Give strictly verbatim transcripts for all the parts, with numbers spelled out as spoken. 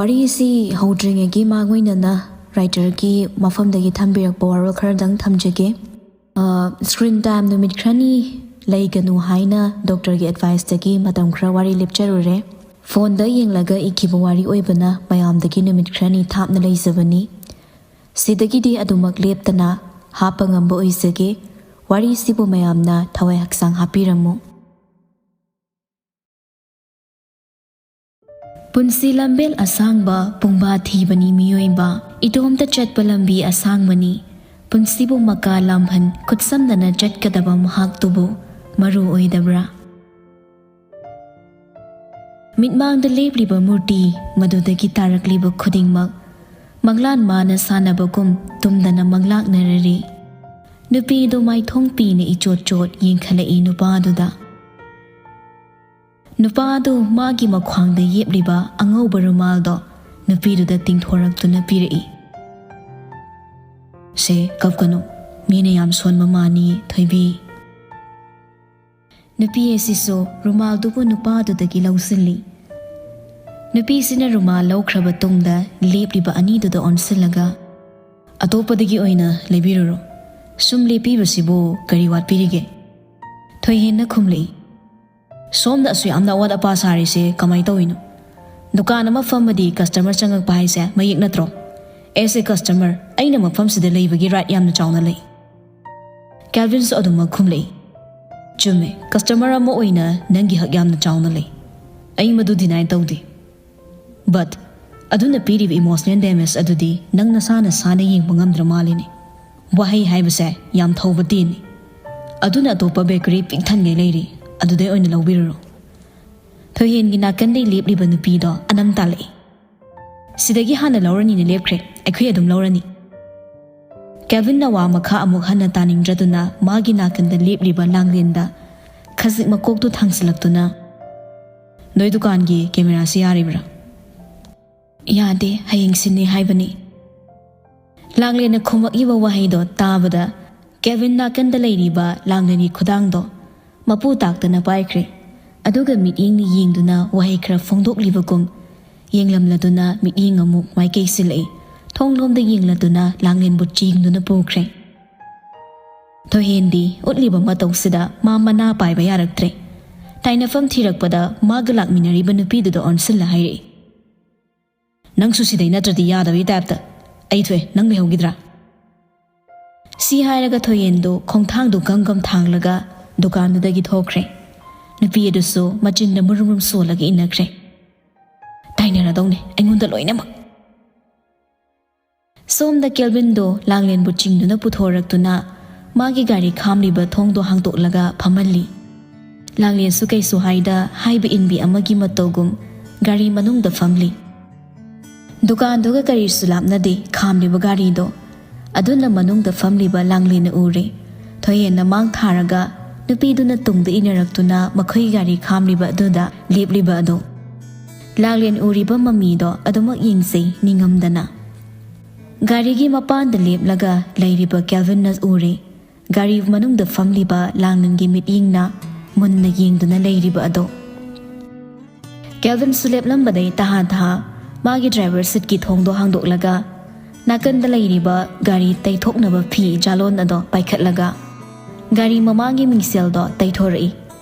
ꯋꯥꯔꯤꯁꯤ ꯍꯧꯗ꯭ꯔꯤꯉꯩꯒꯤ ꯃꯥꯡꯑꯣꯏꯅꯅ ꯔꯥꯏꯇꯔꯒꯤ ꯃꯐꯝꯗꯒꯤ ꯊꯝꯕꯤꯔꯛꯄ ꯋꯥꯔꯣꯜ ꯈꯔꯗꯪ ꯊꯝꯖꯒꯦ꯫ ꯁ꯭ꯀ꯭ꯔꯤꯟ ꯇꯥꯏꯝ ꯅꯨꯃꯤꯠ ꯈꯔꯅꯤ ꯂꯩꯒꯅꯨ ꯍꯥꯏꯅ ꯗꯣꯛꯇꯔꯒꯤ ꯑꯦꯗꯚꯥꯏꯁꯇꯒꯤ ꯃꯇꯝ ꯈꯔ ꯋꯥꯔꯤ ꯂꯦꯞꯆꯔꯨꯔꯦ꯫ ꯐꯣꯟꯗ ꯌꯦꯡꯂꯒ ꯏꯈꯤꯕ ꯋꯥꯔꯤ ꯑꯣꯏꯕꯅ ꯃꯌꯥꯝꯗꯒꯤ ꯅꯨꯃꯤꯠ ꯈꯔꯅꯤ ꯊꯥꯞꯅ ꯂꯩꯖꯕꯅꯤ꯫ ꯁꯤꯗꯒꯤꯗꯤ ꯑꯗꯨꯃꯛ ꯂꯦꯞꯇꯅ ꯍꯥꯞꯄ ꯉꯝꯕ ꯑꯣꯏꯖꯒꯦ꯫ ꯋꯥꯔꯤꯁꯤꯕꯨ ꯃꯌꯥꯝꯅ ꯊꯋꯥꯏ ꯍꯛꯆꯥꯡ ꯍꯥꯞꯄꯤꯔꯝꯃꯨ꯫ ꯄꯨꯟꯁꯤ ꯂꯝꯕꯦꯜ ꯑꯁꯥꯡꯕ ꯄꯨꯡꯕꯥ ꯊꯤꯕꯅꯤ ꯃꯤꯑꯣꯏꯕ꯫ ꯏꯇꯣꯝꯇ ꯆꯠꯄ ꯂꯝꯕꯤ ꯑꯁꯥꯡꯕꯅꯤ꯫ ꯄꯨꯟꯁꯤꯕꯨ ꯃꯀꯥ ꯂꯥꯝꯍꯟ ꯈꯨꯠꯁꯝꯅꯅ ꯆꯠꯀꯗꯕ ꯃꯍꯥꯛꯇꯨꯕꯨ ꯃꯔꯨ ꯑꯣꯏꯗꯕ꯭ꯔꯥ? ꯃꯤꯠꯃꯥꯡꯗ ꯂꯦꯞꯂꯤꯕ ꯃꯨꯔꯇꯤ, ꯃꯗꯨꯗꯒꯤ ꯇꯥꯔꯛꯂꯤꯕ ꯈꯨꯗꯤꯡꯃꯛ ꯃꯪꯂꯥꯟ ꯃꯥꯅ ꯁꯥꯟꯅꯕꯒꯨꯝ ꯇꯨꯝꯗꯅ ꯃꯪꯂꯥꯛꯅꯔꯔꯤ꯫ ꯅꯨꯄꯤꯗꯨ ꯃꯥꯏꯊꯣꯡ ꯄꯤꯅ ꯏꯆꯣꯠ ꯆꯣꯠ ꯌꯦꯡꯈꯠꯂꯛꯏ ꯅꯨꯄꯥꯗꯨꯗ꯫ ꯅꯨꯄꯥ ꯑꯗꯨ ꯃꯥꯒꯤ ꯃꯈ꯭ꯋꯥꯡꯗ ꯌꯦꯞꯂꯤꯕ ꯑꯉꯧꯕ ꯔꯨꯃꯥꯜꯗꯣ ꯅꯨꯄꯤꯗꯨꯗ ꯇꯤꯡꯊꯣꯔꯛꯇꯨꯅ ꯄꯤꯔꯛꯏ꯫ "ꯁꯦ, ꯀꯞꯀꯅꯨ꯫ ꯃꯤꯅ ꯌꯥꯝ ꯁꯣꯟꯕ ꯃꯥꯅꯤ, ꯊꯣꯏꯕꯤ꯫" ꯅꯨꯄꯤ ꯑꯁꯤꯁꯨ ꯔꯨꯃꯥꯜꯗꯨꯕꯨ ꯅꯨꯄꯥꯗꯨꯗꯒꯤ ꯂꯧꯁꯤꯜꯂꯤ꯫ ꯅꯨꯄꯤꯁꯤꯅ ꯔꯨꯃꯥꯜ ꯂꯧꯈ꯭ꯔꯕ ꯇꯨꯡꯗ ꯂꯦꯞꯂꯤꯕ ꯑꯅꯤꯗꯨꯗ ꯑꯣꯟꯁꯤꯜꯂꯒ, "ꯑꯇꯣꯞꯄꯗꯒꯤ ꯑꯣꯏꯅ ꯂꯩꯕꯤꯔꯨꯔꯣ꯫ ꯁꯨꯝ ꯂꯦꯞꯄꯤꯕꯁꯤꯕꯨ ꯀꯔꯤ ꯋꯥꯠꯄꯤꯔꯤꯒꯦ?" ꯊꯣꯏꯍꯦꯟꯅ ꯈꯨꯝꯂꯛꯏ꯫ "ꯁꯣꯝꯗ ꯑꯁꯨꯛ ꯌꯥꯝꯅ ꯑꯋꯥꯠ ꯑꯄꯥ ꯁꯥꯔꯤꯁꯦ ꯀꯃꯥꯏ ꯇꯧꯔꯤꯅꯣ? ꯗꯨꯀꯥꯟ ꯑꯃ ꯐꯝꯃꯗꯤ ꯀꯁꯇꯃꯔ ꯆꯪꯉꯛꯄ ꯍꯥꯏꯁꯦ ꯃꯌꯦꯛ ꯅꯠꯇ꯭ꯔꯣ? As a customer, ꯑꯩꯅ ꯃꯐꯝꯁꯤꯗ ꯂꯩꯕꯒꯤ ꯔꯥꯏꯠ ꯌꯥꯝꯅ ꯆꯥꯎꯅ ꯂꯩ꯫" ꯀꯦꯜꯚꯤꯟꯁꯨ ꯑꯗꯨꯃꯛ ꯈꯨꯝꯂꯛꯏ꯫ "ꯆꯨꯝꯃꯦ, ꯀꯁꯇꯃꯔ ꯑꯃ ꯑꯣꯏꯅ ꯅꯪꯒꯤ ꯍꯛ ꯌꯥꯝꯅ ꯆꯥꯎꯅ ꯂꯩ꯫ ꯑꯩ ꯃꯗꯨ ꯗꯤꯅꯥꯏ ꯇꯧꯗꯦ꯫ But ꯑꯗꯨꯅ ꯄꯤꯔꯤꯕ ꯏꯃꯣꯁꯅꯦꯜ ꯗꯦꯃꯦꯖ ꯑꯗꯨꯗꯤ ꯅꯪ ꯅꯁꯥꯅ ꯁꯥꯅ ꯌꯦꯡꯕ ꯉꯝꯗ꯭ꯔ ꯃꯥꯜꯂꯤꯅꯦ꯫ ꯋꯥꯍꯩ ꯍꯥꯏꯕꯁꯦ ꯌꯥꯝ ꯊꯧꯕ ꯇꯦꯟꯅꯤ꯫ ꯑꯗꯨꯅ ꯑꯇꯣꯞꯄ ꯕꯦꯀꯔꯤ ꯄꯤꯛ ꯊꯟꯒꯩ ꯂꯩꯔꯤ, ꯑꯗꯨꯗꯩ ꯑꯣꯏꯅ ꯂꯧꯕꯤꯔꯨꯔꯣ꯫" ꯊꯣꯏꯍꯦꯟꯒꯤ ꯅꯥꯀꯟꯗꯩ ꯂꯦꯞꯂꯤꯕ ꯅꯨꯄꯤꯗꯣ ꯑꯅꯝ ꯇꯥꯜꯂꯛꯏ꯫ "ꯁꯤꯗꯒꯤ ꯍꯥꯟꯅ ꯂꯧꯔꯅꯤꯅ ꯂꯦꯞꯈ꯭ꯔꯦ, ꯑꯩꯈꯣꯏ ꯑꯗꯨꯝ ꯂꯧꯔꯅꯤ꯫" ꯀꯦꯜꯚꯤꯟꯅ ꯋꯥ ꯃꯈꯥ ꯑꯃꯨꯛ ꯍꯟꯅ ꯇꯥꯅꯤꯡꯗ꯭ꯔꯗꯨꯅ ꯃꯥꯒꯤ ꯅꯥꯀꯟꯗ ꯂꯦꯞꯂꯤꯕ ꯂꯥꯡꯂꯦꯟꯗ ꯈꯖꯤꯛ ꯃꯀꯣꯛꯇꯨ ꯊꯥꯡꯖꯤꯜꯂꯛꯇꯨꯅ, "ꯅꯣꯏ ꯗꯨꯀꯥꯟꯒꯤ ꯀꯦꯃꯦꯔꯥꯁꯤ ꯌꯥꯔꯤꯕ꯭ꯔꯥ?" "ꯌꯥꯗꯦ, ꯍꯌꯦꯡ ꯁꯤꯟꯅꯤ ꯍꯥꯏꯕꯅꯤ꯫" ꯂꯥꯡꯂꯦꯟꯅ ꯈꯨꯝꯃꯛꯏꯕ ꯋꯥꯍꯩꯗꯣ ꯇꯥꯕꯗ ꯀꯦꯚꯤꯟ ꯅꯥꯀꯟꯗ ꯂꯩꯔꯤꯕ ꯂꯥꯡꯂꯦꯟꯒꯤ ꯈꯨꯗꯥꯡꯗꯣ ꯃꯄꯨ ꯇꯥꯛꯇꯅ ꯄꯥꯏꯈ꯭ꯔꯦ꯫ ꯑꯗꯨꯒ ꯃꯤꯠꯌꯦꯡꯅ ꯌꯦꯡꯗꯨꯅ ꯋꯥꯍꯩ ꯈꯔ ꯐꯣꯡꯗꯣꯛꯂꯤꯕꯒꯨꯝ ꯌꯦꯡꯂꯝꯂꯗꯨꯅ ꯃꯤꯠꯌꯦꯡ ꯑꯃꯨꯛ ꯃꯥꯏꯀꯩ ꯁꯤꯜꯂꯛꯏ꯫ ꯊꯣꯡꯂꯣꯝꯗ ꯌꯦꯡꯂꯗꯨꯅ ꯂꯥꯡꯂꯦꯟꯕꯨ ꯆꯤꯡꯗꯨꯅ ꯄꯨꯈ꯭ꯔꯦ꯫ ꯊꯣꯏꯍꯦꯟꯗꯤ ꯎꯠꯂꯤꯕ ꯃꯇꯧꯁꯤꯗ ꯃꯥ ꯃꯅꯥ ꯄꯥꯏꯕ ꯌꯥꯔꯛꯇ꯭ꯔꯦ꯫ ꯇꯥꯏꯅꯐꯝ ꯊꯤꯔꯛꯄꯗ ꯃꯥꯒ ꯂꯥꯛꯃꯤꯟꯅꯔꯤꯕ ꯅꯨꯄꯤꯗꯨꯗ ꯑꯣꯟꯁꯤꯜꯂ ꯍꯥꯏꯔꯛꯏ, "ꯅꯪꯁꯨ ꯁꯤꯗꯩ ꯅꯠꯇ꯭ꯔꯗꯤ ꯌꯥꯗꯕꯒꯤ ꯇꯥꯏꯞꯇ꯫ ꯑꯩ ꯊꯣꯛꯑꯦ, ꯅꯪ ꯂꯩꯍꯧꯈꯤꯗ꯭ꯔꯥ?" ꯁꯤ ꯍꯥꯏꯔꯒ ꯊꯣꯏꯍꯦꯟꯗꯨ ꯈꯣꯡꯊꯥꯡꯗꯨ ꯒꯝ ꯒꯝ ꯊꯥꯡꯂꯒ ꯗꯨꯀꯥꯟꯗꯨꯗꯒꯤ ꯊꯣꯛꯈ꯭ꯔꯦ꯫ ꯅꯨꯄꯤ ꯑꯗꯨꯁꯨ ꯃꯆꯤꯟꯗ ꯃꯨꯔꯨꯝ ꯃꯨꯔꯨꯝ ꯁꯣꯜꯂꯒ ꯏꯟꯅꯈ꯭ꯔꯦ꯫ "ꯇꯥꯏꯅꯔꯗꯧꯅꯦ ꯑꯩꯉꯣꯟꯗ ꯂꯣꯏꯅꯃꯛ!" ꯁꯣꯝꯗ ꯀꯦꯜꯚꯤꯟꯗꯣ ꯂꯥꯡꯂꯦꯟꯕꯨ ꯆꯤꯡꯗꯨꯅ ꯄꯨꯊꯣꯔꯛꯇꯨꯅ ꯃꯥꯒꯤ ꯒꯥꯔꯤ ꯈꯥꯝꯂꯤꯕ ꯊꯣꯡꯗꯣ ꯍꯥꯡꯗꯣꯛꯂꯒ ꯐꯝꯍꯜꯂꯤ꯫ ꯂꯥꯡꯂꯦꯟꯁꯨ ꯀꯩꯁꯨ ꯍꯥꯏꯗ ꯍꯥꯏꯕ ꯏꯟꯕꯤ ꯑꯃꯒꯤ ꯃꯇꯧꯒꯨꯝ ꯒꯥꯔꯤ ꯃꯅꯨꯡꯗ ꯐꯝꯂꯤ꯫ ꯗꯨꯀꯥꯟꯗꯨꯒ ꯀꯔꯤꯁꯨ ꯂꯥꯞꯅꯗꯦ ꯈꯥꯝꯂꯤꯕ ꯒꯥꯔꯤꯗꯣ꯫ ꯑꯗꯨꯅ ꯃꯅꯨꯡꯗ ꯐꯝꯂꯤꯕ ꯂꯥꯡꯂꯦꯟꯅ ꯎꯔꯦ꯫ ꯊꯣꯏꯍꯦꯟꯅ ꯃꯥꯡ ꯊꯥꯔꯒ ꯅꯨꯄꯤꯗꯨꯅ ꯇꯨꯡꯗ ꯏꯟꯅꯔꯛꯇꯨꯅ ꯃꯈꯣꯏ ꯒꯥꯔꯤ ꯈꯥꯝꯂꯤꯕ ꯑꯗꯨꯗ ꯂꯦꯞꯂꯤꯕ ꯑꯗꯣ꯫ ꯂꯥꯡꯂꯦꯟ ꯎꯔꯤꯕ ꯃꯃꯤꯗꯣ ꯑꯗꯨꯃꯛ ꯌꯦꯡꯖꯩ ꯅꯤꯡꯉꯝꯗꯅ꯫ ꯒꯥꯔꯤꯒꯤ ꯃꯄꯥꯟꯗ ꯂꯦꯞꯂꯒ ꯂꯩꯔꯤꯕ ꯀꯦꯜꯚꯤꯟꯅ ꯎꯔꯦ꯫ ꯒꯥꯔꯤ ꯃꯅꯨꯡꯗ ꯐꯝꯂꯤꯕ ꯂꯥꯡꯂꯦꯟꯒꯤ ꯃꯤꯠꯌꯦꯡꯅ ꯃꯨꯟꯅ ꯌꯦꯡꯗꯨꯅ ꯂꯩꯔꯤꯕ ꯑꯗꯣ꯫ ꯀꯦꯜꯚꯤꯟꯁꯨ ꯂꯦꯞꯂꯝꯕꯗꯩ ꯇꯍꯥ ꯇꯍꯥ ꯃꯥꯒꯤ ꯗ꯭ꯔꯥꯏꯚꯔ ꯁꯤꯠꯀꯤ ꯊꯣꯡꯗꯣ ꯍꯥꯡꯗꯣꯛꯂꯒ ꯅꯥꯀꯟꯗ ꯂꯩꯔꯤꯕ ꯒꯥꯔꯤ ꯇꯩꯊꯣꯛꯅꯕ ꯐꯤ ꯖꯥꯂꯣꯟ ꯑꯗꯣ ꯄꯥꯏꯈꯠꯂꯒ ꯒꯥꯔꯤ ꯃꯃꯥꯡꯒꯤ ꯃꯤꯡꯁꯦꯜꯗꯣ ꯇꯩꯊꯣꯔꯛꯏ꯫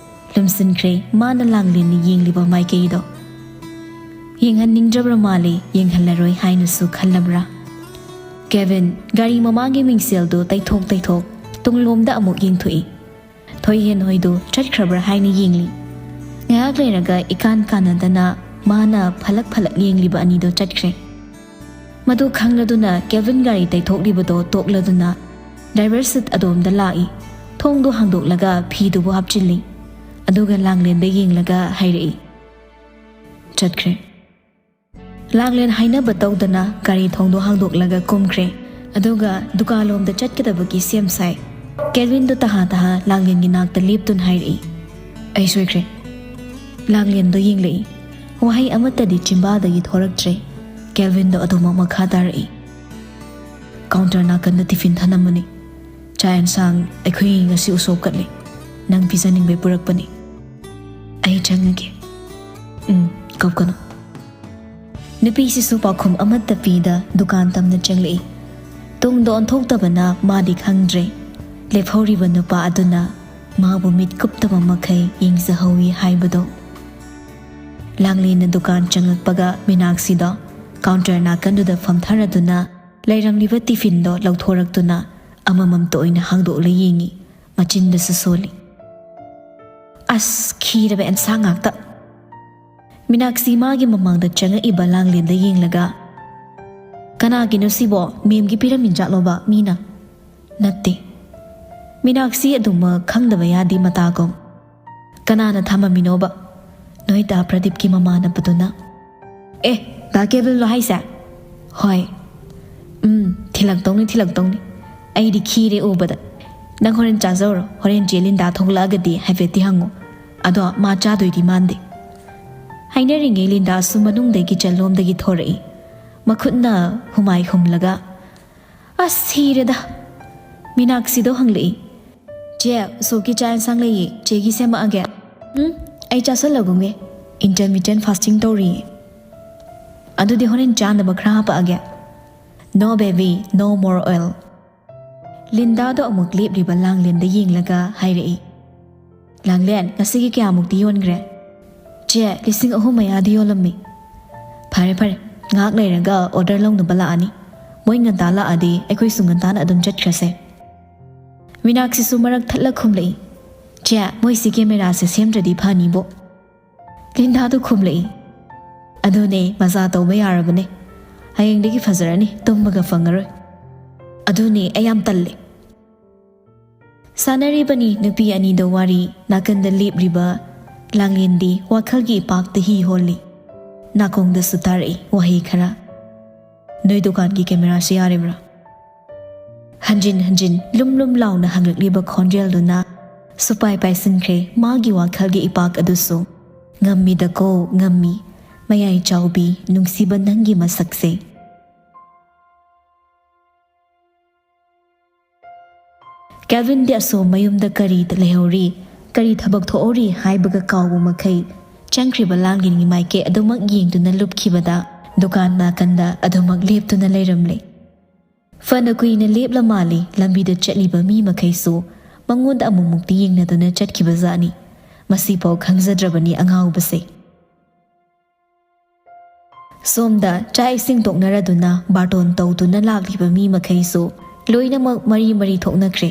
ꯂꯨꯝꯁꯤꯟꯈ꯭ꯔꯦ ꯃꯥꯅ ꯂꯥꯡꯂꯦꯟꯅ ꯌꯦꯡꯂꯤꯕ ꯃꯥꯏꯀꯩꯗꯣ꯫ ꯌꯦꯡꯍꯟꯅꯤꯡꯗ꯭ꯔꯕ꯭ꯔ ꯃꯥꯜꯂꯤ, ꯌꯦꯡꯍꯜꯂꯔꯣꯏ ꯍꯥꯏꯅꯁꯨ ꯈꯜꯂꯕ꯭ꯔꯥ? ꯀꯦꯚꯤꯟ ꯒꯥꯔꯤ ꯃꯃꯥꯡꯒꯤ ꯃꯤꯡꯁꯦꯜꯗꯨ ꯇꯩꯊꯣꯛ ꯇꯩꯊꯣꯛ ꯇꯨꯡꯂꯣꯝꯗ ꯑꯃꯨꯛ ꯌꯦꯡꯊꯣꯛꯏ꯫ ꯊꯣꯏꯍꯦꯟ ꯍꯣꯏꯗꯨ ꯆꯠꯈ꯭ꯔꯕ꯭ꯔꯥ ꯍꯥꯏꯅ ꯌꯦꯡꯂꯤ꯫ ꯉꯥꯏꯍꯥꯛ ꯂꯩꯔꯒ ꯏꯀꯥꯟ ꯀꯥꯟꯅꯗꯅ ꯃꯥꯅ ꯐꯂꯛ ꯐꯂꯛ ꯌꯦꯡꯂꯤꯕ ꯑꯅꯤꯗꯣ ꯆꯠꯈ꯭ꯔꯦ꯫ ꯃꯗꯨ ꯈꯪꯂꯗꯨꯅ ꯀꯦꯚꯤꯟ ꯒꯥꯔꯤ ꯇꯩꯊꯣꯛꯂꯤꯕꯗꯣ ꯇꯣꯛꯂꯗꯨꯅ ꯗ꯭ꯔꯥꯏꯚꯔ ꯁꯤꯠ ꯑꯗꯣꯝꯗ ꯂꯥꯛꯏ꯫ ꯊꯣꯡꯗꯨ ꯍꯥꯡꯗꯣꯛꯂꯒ ꯐꯤꯗꯨꯕꯨ ꯍꯥꯞꯆꯤꯜꯂꯤ꯫ ꯑꯗꯨꯒ ꯂꯥꯡꯂꯦꯟꯗ ꯌꯦꯡꯂꯒ ꯍꯥꯏꯔꯛꯏ, "ꯆꯠꯈ꯭ꯔꯦ꯫" ꯂꯥꯡꯂꯦꯟ ꯍꯥꯏꯅꯕ ꯇꯧꯗꯅ ꯒꯥꯔꯤ ꯊꯣꯡꯗꯣ ꯍꯥꯡꯗꯣꯛꯂꯒ ꯀꯨꯝꯈ꯭ꯔꯦ꯫ ꯑꯗꯨꯒ ꯗꯨꯀꯥꯟꯂꯣꯝꯗ ꯆꯠꯀꯗꯕꯒꯤ ꯁꯦꯝ ꯁꯥꯏ꯫ ꯀꯦꯜꯚꯤꯟꯗꯣ ꯇꯍꯥ ꯇꯍꯥ ꯂꯥꯡꯂꯦꯟꯒꯤ ꯅꯥꯛꯇ ꯂꯦꯞꯇꯨꯅ ꯍꯥꯏꯔꯛꯏ, "ꯑꯩ ꯁꯣꯏꯈ꯭ꯔꯦ꯫" ꯂꯥꯡꯂꯦꯟꯗꯣ ꯌꯦꯡꯂꯛꯏ꯫ ꯋꯥꯍꯩ ꯑꯃꯠꯇꯗꯤ ꯆꯤꯝꯕꯥꯜꯗꯒꯤ ꯊꯣꯔꯛꯇ꯭ꯔꯦ꯫ ꯀꯦꯜꯚꯤꯟꯗꯣ ꯑꯗꯨꯃꯛ ꯃꯈꯥ ꯇꯥꯔꯛꯏ, "ꯀꯥꯎꯟꯇꯔ ꯅꯥꯀꯟꯗ ꯇꯤꯐꯤꯟ ꯊꯅꯝꯕꯅꯤ꯫ ꯆꯥꯛ ꯑꯦꯟꯁꯥꯡ ꯑꯩꯈꯣꯏ ꯉꯁꯤ ꯎꯁꯣꯞ ꯀꯠꯂꯤ꯫ ꯅꯪ ꯄꯤꯖꯅꯤꯡꯕꯩ ꯄꯨꯔꯛꯄꯅꯤ꯫ ꯑꯩ ꯆꯪꯉꯒꯦ꯫" "ꯎꯝ, ꯀꯞꯀꯅꯨ꯫" ꯅꯨꯄꯤꯁꯤꯁꯨ ꯄꯥꯎꯈꯨꯝ ꯑꯃꯠꯇ ꯄꯤꯗ ꯗꯨꯀꯥꯟ ꯇꯝꯅ ꯆꯪꯂꯛꯏ꯫ ꯇꯨꯡꯗ ꯑꯣꯟꯊꯣꯛꯇꯕꯅ ꯃꯥꯗꯤ ꯈꯪꯗ꯭ꯔꯦ ꯂꯦꯞꯍꯧꯔꯤꯕ ꯅꯨꯄꯥ ꯑꯗꯨꯅ ꯃꯥꯕꯨ ꯃꯤꯠ ꯀꯨꯞꯇꯕ ꯃꯈꯩ ꯌꯦꯡꯖꯍꯧꯏ ꯍꯥꯏꯕꯗꯣ꯫ ꯂꯥꯡꯂꯦꯟꯅ ꯗꯨꯀꯥꯟ ꯆꯪꯂꯛꯄꯒ ꯃꯤꯅꯥꯛꯁꯤꯗꯣ ꯀꯥꯎꯟꯇꯔ ꯅꯥꯀꯟꯗꯨꯗ ꯐꯝꯊꯔꯗꯨꯅ ꯂꯩꯔꯝꯂꯤꯕ ꯇꯤꯐꯤꯟꯗꯣ ꯂꯧꯊꯣꯔꯛꯇꯨꯅ ꯑꯃꯃꯝꯇ ꯑꯣꯏꯅ ꯍꯥꯡꯗꯣꯛꯂ ꯌꯦꯡꯏ꯫ ꯃꯆꯤꯟꯗꯁꯨ ꯁꯣꯜꯂꯤ꯫ "ꯑꯁ, ꯈꯤꯔꯕ ꯑꯦꯟꯁꯥꯡ ꯉꯥꯛꯇ!" ꯃꯤꯅꯥꯛꯁꯤ ꯃꯥꯒꯤ ꯃꯃꯥꯡꯗ ꯆꯪꯉꯛꯏꯕ ꯂꯥꯡꯂꯦꯟꯗ ꯌꯦꯡꯂꯒ, "ꯀꯅꯥꯒꯤꯅꯣ ꯁꯤꯕꯣ? ꯃꯦꯝꯒꯤ ꯄꯤꯔꯝꯃꯤꯟꯖꯥꯠꯂꯣꯕ ꯃꯤꯅ?" "ꯅꯠꯇꯦ꯫" ꯃꯤꯅꯥꯛꯁꯤ ꯑꯗꯨꯃꯛ ꯈꯪꯗꯕ ꯌꯥꯗꯦ ꯃꯇꯥꯒꯨꯝ꯫ "ꯀꯅꯥꯅ ꯊꯝꯃꯝꯃꯤꯅꯣꯕ?" "ꯅꯣꯏ ꯗꯥ ꯄ꯭ꯔꯗꯤꯞꯀꯤ ꯃꯃꯥꯟꯅꯕꯗꯨꯅ꯫" "ꯑꯦ, ꯗꯥ ꯀꯦꯕꯤꯜꯂꯣ ꯍꯥꯏꯁꯦ?" "ꯍꯣꯏ꯫" "ꯎꯝ, ꯊꯤꯜꯂꯛꯇꯧꯅꯤ, ꯊꯤꯜꯂꯛꯇꯧꯅꯤ꯫ ꯑꯩꯗꯤ ꯈꯤꯔꯦ ꯎꯕꯗ꯫ ꯅꯪ ꯍꯣꯔꯦꯟ ꯆꯥꯖꯧꯔꯣ, ꯍꯣꯔꯦꯟ ꯆꯦ ꯂꯤꯟꯗꯥ ꯊꯣꯛꯂꯛꯑꯒꯗꯤ ꯍꯥꯏꯐꯦꯠꯇꯤ ꯍꯪꯉꯨ꯫ ꯑꯗꯣ ꯃꯥ ꯆꯥꯗꯣꯏꯗꯤ ꯃꯥꯟꯗꯦ꯫" ꯍꯥꯏꯅꯔꯤꯉꯩ ꯂꯤꯟꯗꯥꯁꯨ ꯃꯅꯨꯡꯗꯒꯤ ꯆꯟꯂꯣꯝꯗꯒꯤ ꯊꯣꯔꯛꯏ꯫ ꯃꯈꯨꯠꯅ ꯍꯨꯃꯥꯏ ꯍꯨꯝꯂꯒ, "ꯑꯁ, ꯁꯤꯔꯦꯗ!" ꯃꯤꯅꯥꯛꯁꯤꯗꯣ ꯍꯪꯂꯛꯏ꯫ "ꯆꯦ, ꯎꯁꯣꯞꯀꯤ ꯆꯥꯛ ꯏꯟꯁꯥꯡ ꯂꯩꯌꯦ, ꯆꯦꯒꯤ ꯁꯦꯝꯃꯛꯑꯒꯦ꯫" "ꯎꯝ, ꯑꯩ ꯆꯥꯁꯜꯂꯒꯨꯝꯒꯦ, intermittent fasting ꯇꯧꯔꯤꯌꯦ꯫" "ꯑꯗꯨꯗꯤ ꯍꯣꯔꯦꯟ ꯆꯥꯅꯕ ꯈꯔ ꯍꯥꯄꯛꯑꯒꯦ꯫" "No baby, no more oil꯫" ꯂꯤꯟꯗꯥꯗꯣ ꯑꯃꯨꯛ ꯂꯦꯞꯂꯤꯕ ꯂꯥꯡꯂꯦꯟꯗ ꯌꯦꯡꯂꯒ ꯍꯥꯏꯔꯛꯏ꯫ "ꯂꯥꯡꯂꯦꯟ, ꯉꯁꯤꯒꯤ ꯀꯌꯥꯃꯨꯛꯇꯤ ꯌꯣꯟꯈ꯭ꯔꯦ?" "ꯆꯦ, ꯂꯤꯁꯤꯡ ꯑꯍꯨꯝ ꯃꯌꯥꯗꯤ ꯌꯣꯜꯂꯝꯃꯤ꯫" "ꯐꯔꯦ, ꯐꯔꯦ, ꯉꯥꯏꯍꯥꯛ ꯂꯩꯔꯒ order ꯂꯧꯅꯕ ꯂꯥꯛꯑꯅꯤ꯫ ꯃꯣꯏ ꯉꯟꯇꯥ ꯂꯥꯛꯑꯗꯤ ꯑꯩꯈꯣꯏꯁꯨ ꯉꯟꯇꯥꯅ ꯑꯗꯨꯝ ꯆꯠꯈ꯭ꯔꯁꯦ꯫" ꯃꯤꯅꯥꯛꯁꯤꯁꯨ ꯃꯔꯛ ꯊꯠꯂ ꯈꯨꯝꯂꯛꯏ꯫ "ꯆꯦ, ꯃꯣꯏꯁꯤ ꯀꯦꯃꯦꯔꯥꯁꯦ ꯁꯦꯝꯗ꯭ꯔꯗꯤ ꯐꯅꯤꯕꯣ꯫" ꯂꯤꯟꯗꯥꯗꯨ ꯈꯨꯝꯂꯛꯏ꯫ "ꯑꯗꯨꯅꯦ, ꯃꯖꯥ ꯇꯧꯕ ꯌꯥꯔꯕꯅꯦ꯫ ꯍꯌꯦꯡꯗꯒꯤ ꯐꯖꯔꯅꯤ, ꯇꯨꯝꯕꯒ ꯐꯪꯉꯔꯣꯏ꯫" "ꯑꯗꯨꯅꯦ, ꯑꯩ ꯌꯥꯝ ꯇꯜꯂꯦ꯫" ꯁꯥꯟꯅꯔꯤꯕꯅꯤ ꯅꯨꯄꯤ ꯑꯅꯤꯗ ꯋꯥꯔꯤ꯫ ꯅꯥꯀꯟꯗ ꯂꯦꯞꯂꯤꯕ ꯂꯥꯡꯂꯦꯟꯗꯤ ꯋꯥꯈꯜꯒꯤ ꯏꯄꯥꯛꯇ ꯍꯤ ꯍꯣꯜꯂꯤ꯫ ꯅꯥꯀꯣꯡꯗꯁꯨ ꯇꯥꯔꯛꯏ ꯋꯥꯍꯩ ꯈꯔ꯫ "ꯅꯣꯏ ꯗꯨꯀꯥꯟꯒꯤ ꯀꯦꯃꯦꯔꯥꯁꯤ ꯌꯥꯔꯤꯕ꯭ꯔꯥ?" ꯍꯟꯖꯤꯟ ꯍꯟꯖꯤꯟ ꯂꯨꯝ ꯂꯨꯝ ꯂꯥꯎꯅ ꯍꯪꯂꯛꯂꯤꯕ ꯈꯣꯟꯖꯦꯜꯗꯨꯅ ꯁꯨꯄꯥꯏ ꯄꯥꯏꯁꯤꯟꯈ꯭ꯔꯦ ꯃꯥꯒꯤ ꯋꯥꯈꯜꯒꯤ ꯏꯄꯥꯛ ꯑꯗꯨꯁꯨ꯫ "ꯉꯝꯃꯤꯗꯀꯣ, ꯉꯝꯃꯤ, ꯃꯌꯥꯏ ꯆꯥꯎꯕꯤ, ꯅꯨꯡꯁꯤꯕ ꯅꯪꯒꯤ ꯃꯁꯛꯁꯦ꯫" ꯀꯦꯜꯚꯤꯟꯗꯤ ꯑꯁꯣꯝ ꯃꯌꯨꯝꯗ ꯀꯔꯤ ꯂꯩꯍꯧꯔꯤ, ꯀꯔꯤ ꯊꯕꯛ ꯊꯣꯛꯍꯧꯔꯤ ꯍꯥꯏꯕꯒ ꯀꯥꯎꯕ ꯃꯈꯩ, ꯆꯪꯈ꯭ꯔꯤꯕ ꯂꯥꯡꯂꯦꯟꯒꯤ ꯃꯥꯏꯀꯩ ꯑꯗꯨꯃꯛ ꯌꯦꯡꯗꯨꯅ ꯂꯨꯞꯈꯤꯕꯗ, ꯗꯨꯀꯥꯟ ꯅꯥꯀꯟꯗ ꯑꯗꯨꯃꯛ ꯂꯦꯞꯇꯨꯅ ꯂꯩꯔꯝꯂꯦ꯫ ꯐꯅ ꯀꯨꯏꯅ ꯂꯦꯞꯂ ꯃꯥꯜꯂꯤ, ꯂꯝꯕꯤꯗ ꯆꯠꯂꯤꯕ ꯃꯤ ꯃꯈꯩꯁꯨ ꯃꯉꯣꯟꯗ ꯑꯃꯨꯛꯃꯨꯛꯇꯤ ꯌꯦꯡꯅꯗꯨꯅ ꯆꯠꯈꯤꯕꯖꯥꯠꯅꯤ꯫ ꯃꯁꯤꯐꯥꯎ ꯈꯪꯖꯗ꯭ꯔꯕꯅꯤ ꯑꯉꯥꯎꯕꯁꯦ꯫ ꯁꯣꯝꯗ ꯆꯥꯛ ꯏꯁꯤꯡ ꯇꯣꯛꯅꯔꯗꯨꯅ ꯕꯥꯔꯇꯣꯟ ꯇꯧꯗꯨꯅ ꯂꯥꯛꯂꯤꯕ ꯃꯤ ꯃꯈꯩꯁꯨ ꯂꯣꯏꯅꯃꯛ ꯃꯔꯤ ꯃꯔꯤ ꯊꯣꯛꯅꯈ꯭ꯔꯦ꯫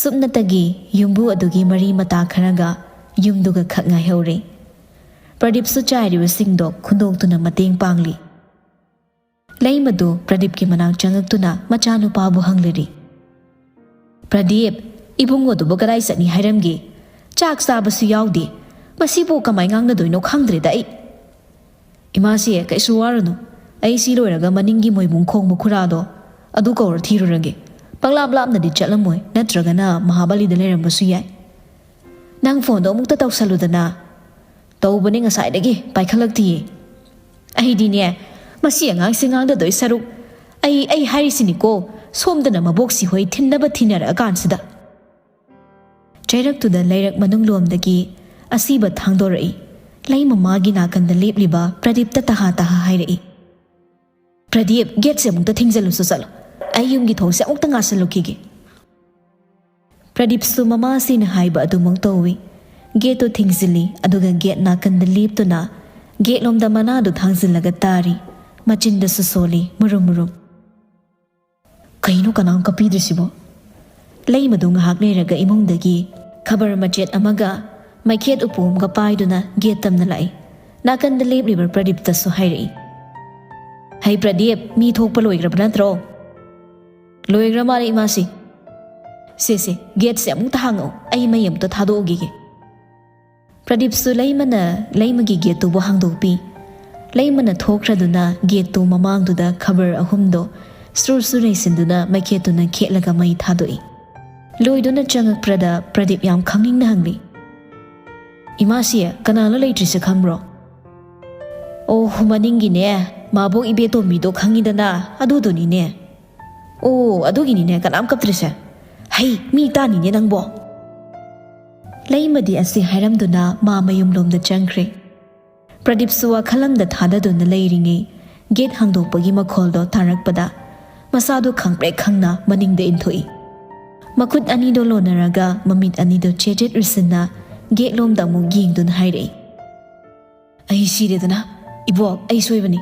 ꯁꯨꯞꯅꯇꯒꯤ ꯌꯨꯝꯕꯨ ꯑꯗꯨꯒꯤ ꯃꯔꯤ ꯃꯇꯥ ꯈꯔꯒ ꯌꯨꯝꯗꯨꯒ ꯈꯛ ꯉꯥꯏꯍꯧꯔꯦ꯫ ꯄ꯭ꯔꯗꯤꯞꯁꯨ ꯆꯥꯏꯔꯤꯕꯁꯤꯡꯗꯣ ꯈꯨꯟꯗꯣꯛꯇꯨꯅ ꯃꯇꯦꯡ ꯄꯥꯡꯂꯤ꯫ ꯂꯩꯃꯗꯨ ꯄ꯭ꯔꯗꯤꯞꯀꯤ ꯃꯅꯥꯛ ꯆꯪꯉꯛꯇꯨꯅ ꯃꯆꯥꯅꯨꯄꯥꯕꯨ ꯍꯪꯂꯔꯤ꯫ "ꯄ꯭ꯔꯗꯤꯞ, ꯏꯕꯨꯡꯉꯣꯗꯨꯕꯨ ꯀꯗꯥꯏ ꯆꯠꯅꯤ ꯍꯥꯏꯔꯝꯒꯦ? ꯆꯥꯛ ꯆꯥꯕꯁꯨ ꯌꯥꯎꯗꯦ꯫ ꯃꯁꯤꯕꯨ ꯀꯃꯥꯏ ꯉꯥꯡꯅꯗꯣꯏꯅꯣ ꯈꯪꯗ꯭ꯔꯦꯗ ꯑꯩ꯫" "ꯏꯃꯥꯁꯤ, ꯀꯩꯁꯨ ꯋꯥꯔꯨꯅꯨ꯫ ꯑꯩ ꯁꯤ ꯂꯣꯏꯔꯒ ꯃꯅꯤꯡꯒꯤ ꯃꯣꯏꯕꯨꯡ ꯈꯣꯡꯕ ꯈꯨꯔꯥꯗꯣ ꯑꯗꯨ ꯀꯧꯔ ꯊꯤꯔꯨꯔꯒꯦ꯫ ꯄꯪꯂꯥꯞ ꯂꯥꯞꯅꯗꯤ ꯆꯠꯂꯝꯃꯣꯏ, ꯅꯠꯇ꯭ꯔꯒꯅ ꯃꯍꯥꯕꯂꯤꯗ ꯂꯩꯔꯝꯕꯁꯨ ꯌꯥꯏ꯫ ꯅꯪ ꯐꯣꯟꯗꯣ ꯑꯃꯨꯛꯇ ꯇꯧꯁꯜꯂꯨꯗꯅ꯫" "ꯇꯧꯕꯅꯦ, ꯉꯁꯥꯏꯗꯒꯤ ꯄꯥꯏꯈꯠꯂꯛꯇꯤꯌꯦ꯫" "ꯑꯩꯗꯤꯅꯦ, ꯃꯁꯤ ꯑꯉꯥꯡꯁꯦ ꯉꯥꯡꯗꯗꯣꯏ ꯁꯔꯨꯛ, ꯑꯩ, ꯑꯩ ꯍꯥꯏꯔꯤꯁꯤꯅꯤꯀꯣ, ꯁꯣꯝꯗꯅ ꯃꯕꯣꯛꯁꯤ ꯍꯣꯏ ꯊꯤꯟꯅꯕ ꯊꯤꯟꯅꯔꯛꯑꯀꯥꯟꯁꯤꯗ꯫" ꯆꯩꯔꯛꯇꯨꯗ ꯂꯩꯔꯛ ꯃꯅꯨꯡ ꯂꯣꯝꯗꯒꯤ ꯑꯁꯤꯕ ꯊꯥꯡꯗꯣꯔꯛꯏ꯫ ꯂꯩꯃ ꯃꯥꯒꯤ ꯅꯥꯀꯟꯗ ꯂꯦꯞꯂꯤꯕ ꯄ꯭ꯔꯗꯤꯞꯇ ꯇꯍꯥ ꯇꯍꯥ ꯍꯥꯏꯔꯛꯏ꯫ "ꯄ꯭ꯔꯗꯤꯞ, ꯒꯦꯠꯁꯦ ꯑꯃꯨꯛꯇ ꯊꯤꯡꯖꯤꯜꯂꯨꯁꯨ ꯆꯠꯂꯣ꯫ ꯑꯩ ꯌꯨꯝꯒꯤ ꯊꯣꯡꯁꯦ ꯑꯃꯨꯛꯇ ꯉꯥꯁꯤꯜꯂꯨꯈꯤꯒꯦ꯫" ꯄ꯭ꯔꯗꯤꯞꯁꯨ ꯃꯃꯥꯁꯤꯅ ꯍꯥꯏꯕ ꯑꯗꯨꯃꯛ ꯇꯧꯏ꯫ ꯒꯦꯠꯇꯨ ꯊꯤꯡꯖꯤꯜꯂꯤ, ꯑꯗꯨꯒ ꯒꯦꯠ ꯅꯥꯀꯟꯗ ꯂꯦꯞꯇꯨꯅ ꯒꯦꯠꯂꯣꯝꯗ ꯃꯅꯥꯗꯨ ꯊꯥꯡꯖꯤꯜꯂꯒ ꯇꯥꯔꯤ꯫ ꯃꯆꯤꯟꯗꯁꯨ ꯁꯣꯜꯂꯤ, ꯃꯨꯔꯨꯝ ꯃꯨꯔꯨꯝ꯫ "ꯀꯩꯅꯣ, ꯀꯅꯥꯝ ꯀꯞꯄꯤꯗ꯭ꯔꯤꯁꯤꯕꯣ?" ꯂꯩꯃꯗꯨ ꯉꯥꯏꯍꯥꯛ ꯂꯩꯔꯒ ꯏꯃꯨꯡꯗꯒꯤ ꯈꯕꯔ ꯃꯆꯦꯠ ꯑꯃꯒ ꯃꯩꯈꯦꯠ ꯎꯄꯨ ꯑꯃꯒ ꯄꯥꯏꯗꯨꯅ ꯒꯦꯠ ꯇꯝꯅ ꯂꯥꯛꯏ꯫ ꯅꯥꯀꯟꯗ ꯂꯦꯞꯂꯤꯕ ꯄ꯭ꯔꯗꯤꯞꯇꯁꯨ ꯍꯥꯏꯔꯛꯏ꯫ "ꯍꯩ ꯄ꯭ꯔꯗꯤꯞ, ꯃꯤ ꯊꯣꯛꯄ ꯂꯣꯏꯈ꯭ꯔꯕ ꯅꯠꯇ꯭ꯔꯣ?" "ꯂꯣꯏꯈ꯭ꯔ ꯃꯥꯜꯂꯦ ꯏꯃꯥꯁꯤ꯫" "ꯁꯦ ꯁꯦ, ꯒꯦꯠꯁꯦ ꯑꯃꯨꯛꯇ ꯍꯥꯡꯉꯛꯑꯣ, ꯑꯩ ꯃꯩ ꯑꯃꯨꯛꯇ ꯊꯥꯗꯣꯛꯎꯈꯤꯒꯦ꯫" ꯄ꯭ꯔꯗꯤꯞꯁꯨ ꯂꯩꯃꯅ, ꯂꯩꯃꯒꯤ ꯒꯦꯠꯇꯨꯕꯨ ꯍꯥꯡꯗꯣꯛꯄꯤ꯫ ꯂꯩꯃꯅ ꯊꯣꯛꯈ꯭ꯔꯗꯨꯅ ꯒꯦꯠꯇꯨ ꯃꯃꯥꯡꯗꯨꯗ ꯈꯕꯔ ꯑꯍꯨꯝꯗꯣ ꯁ꯭ꯔꯨ ꯁ꯭ꯔꯨ ꯅꯩꯁꯤꯟꯗꯨꯅ ꯃꯩꯈꯦꯠꯇꯨꯅ ꯈꯦꯠꯂꯒ ꯃꯩ ꯊꯥꯗꯣꯛꯏ꯫ ꯂꯣꯏꯗꯨꯅ ꯆꯪꯉꯛꯄ꯭ꯔꯗ ꯄ꯭ꯔꯗꯤꯞ ꯌꯥꯝ ꯈꯪꯅꯤꯡꯅ ꯍꯪꯂꯤ, "ꯏꯃꯥꯁꯤ, ꯀꯅꯥꯅꯣ ꯂꯩꯇ꯭ꯔꯤꯁꯦ ꯈꯪꯕ꯭ꯔꯣ?" "ꯑꯣ, ꯃꯅꯤꯡꯒꯤꯅꯦ, ꯃꯥꯕꯣꯛ ꯏꯕꯦꯇꯣꯝꯕꯤꯗꯣ ꯈꯪꯉꯤꯗꯅ, ꯑꯗꯨꯗꯨꯅꯤꯅꯦ꯫" "ꯑꯣ, ꯑꯗꯨꯒꯤꯅꯤꯅꯦ ꯀꯅꯥꯝ ꯀꯞꯇ꯭ꯔꯤꯁꯦ꯫ ꯍꯩ, ꯃꯤ ꯇꯥꯅꯤꯅꯦ ꯅꯪꯕꯣ!" ꯂꯩꯃꯗꯤ ꯑꯁꯤ ꯍꯥꯏꯔꯝꯗꯨꯅ ꯃꯥ ꯃꯌꯨꯝꯂꯣꯝꯗ ꯆꯪꯈ꯭ꯔꯦ꯫ ꯄ꯭ꯔꯗꯤꯞꯁꯨ ꯋꯥꯈꯜ ꯑꯃꯗ ꯊꯥꯗꯗꯨꯅ ꯂꯩꯔꯤꯉꯩ, ꯒꯦꯠ ꯍꯥꯡꯗꯣꯛꯄꯒꯤ ꯃꯈꯣꯜꯗꯣ ꯇꯥꯔꯛꯄꯗ ꯃꯁꯥꯗꯣ ꯈꯪꯄ꯭ꯔꯦꯛ ꯈꯪꯅ ꯃꯅꯤꯡꯗ ꯏꯟꯊꯣꯛꯏ꯫ ꯃꯈꯨꯠ ꯑꯅꯤꯗꯣ ꯂꯣꯟꯅꯔꯒ ꯃꯃꯤꯠ ꯑꯅꯤꯗꯣ ꯆꯦꯠ ꯆꯦꯠ ꯎꯏꯁꯤꯟꯅ ꯒꯦꯠ ꯂꯣꯝꯗ ꯑꯃꯨꯛ ꯌꯦꯡꯗꯨꯅ ꯍꯥꯏꯔꯛꯏ, "ꯑꯩ ꯁꯤꯔꯦꯗꯅ, ꯏꯕꯣꯛ, ꯑꯩ ꯁꯣꯏꯕꯅꯤ꯫"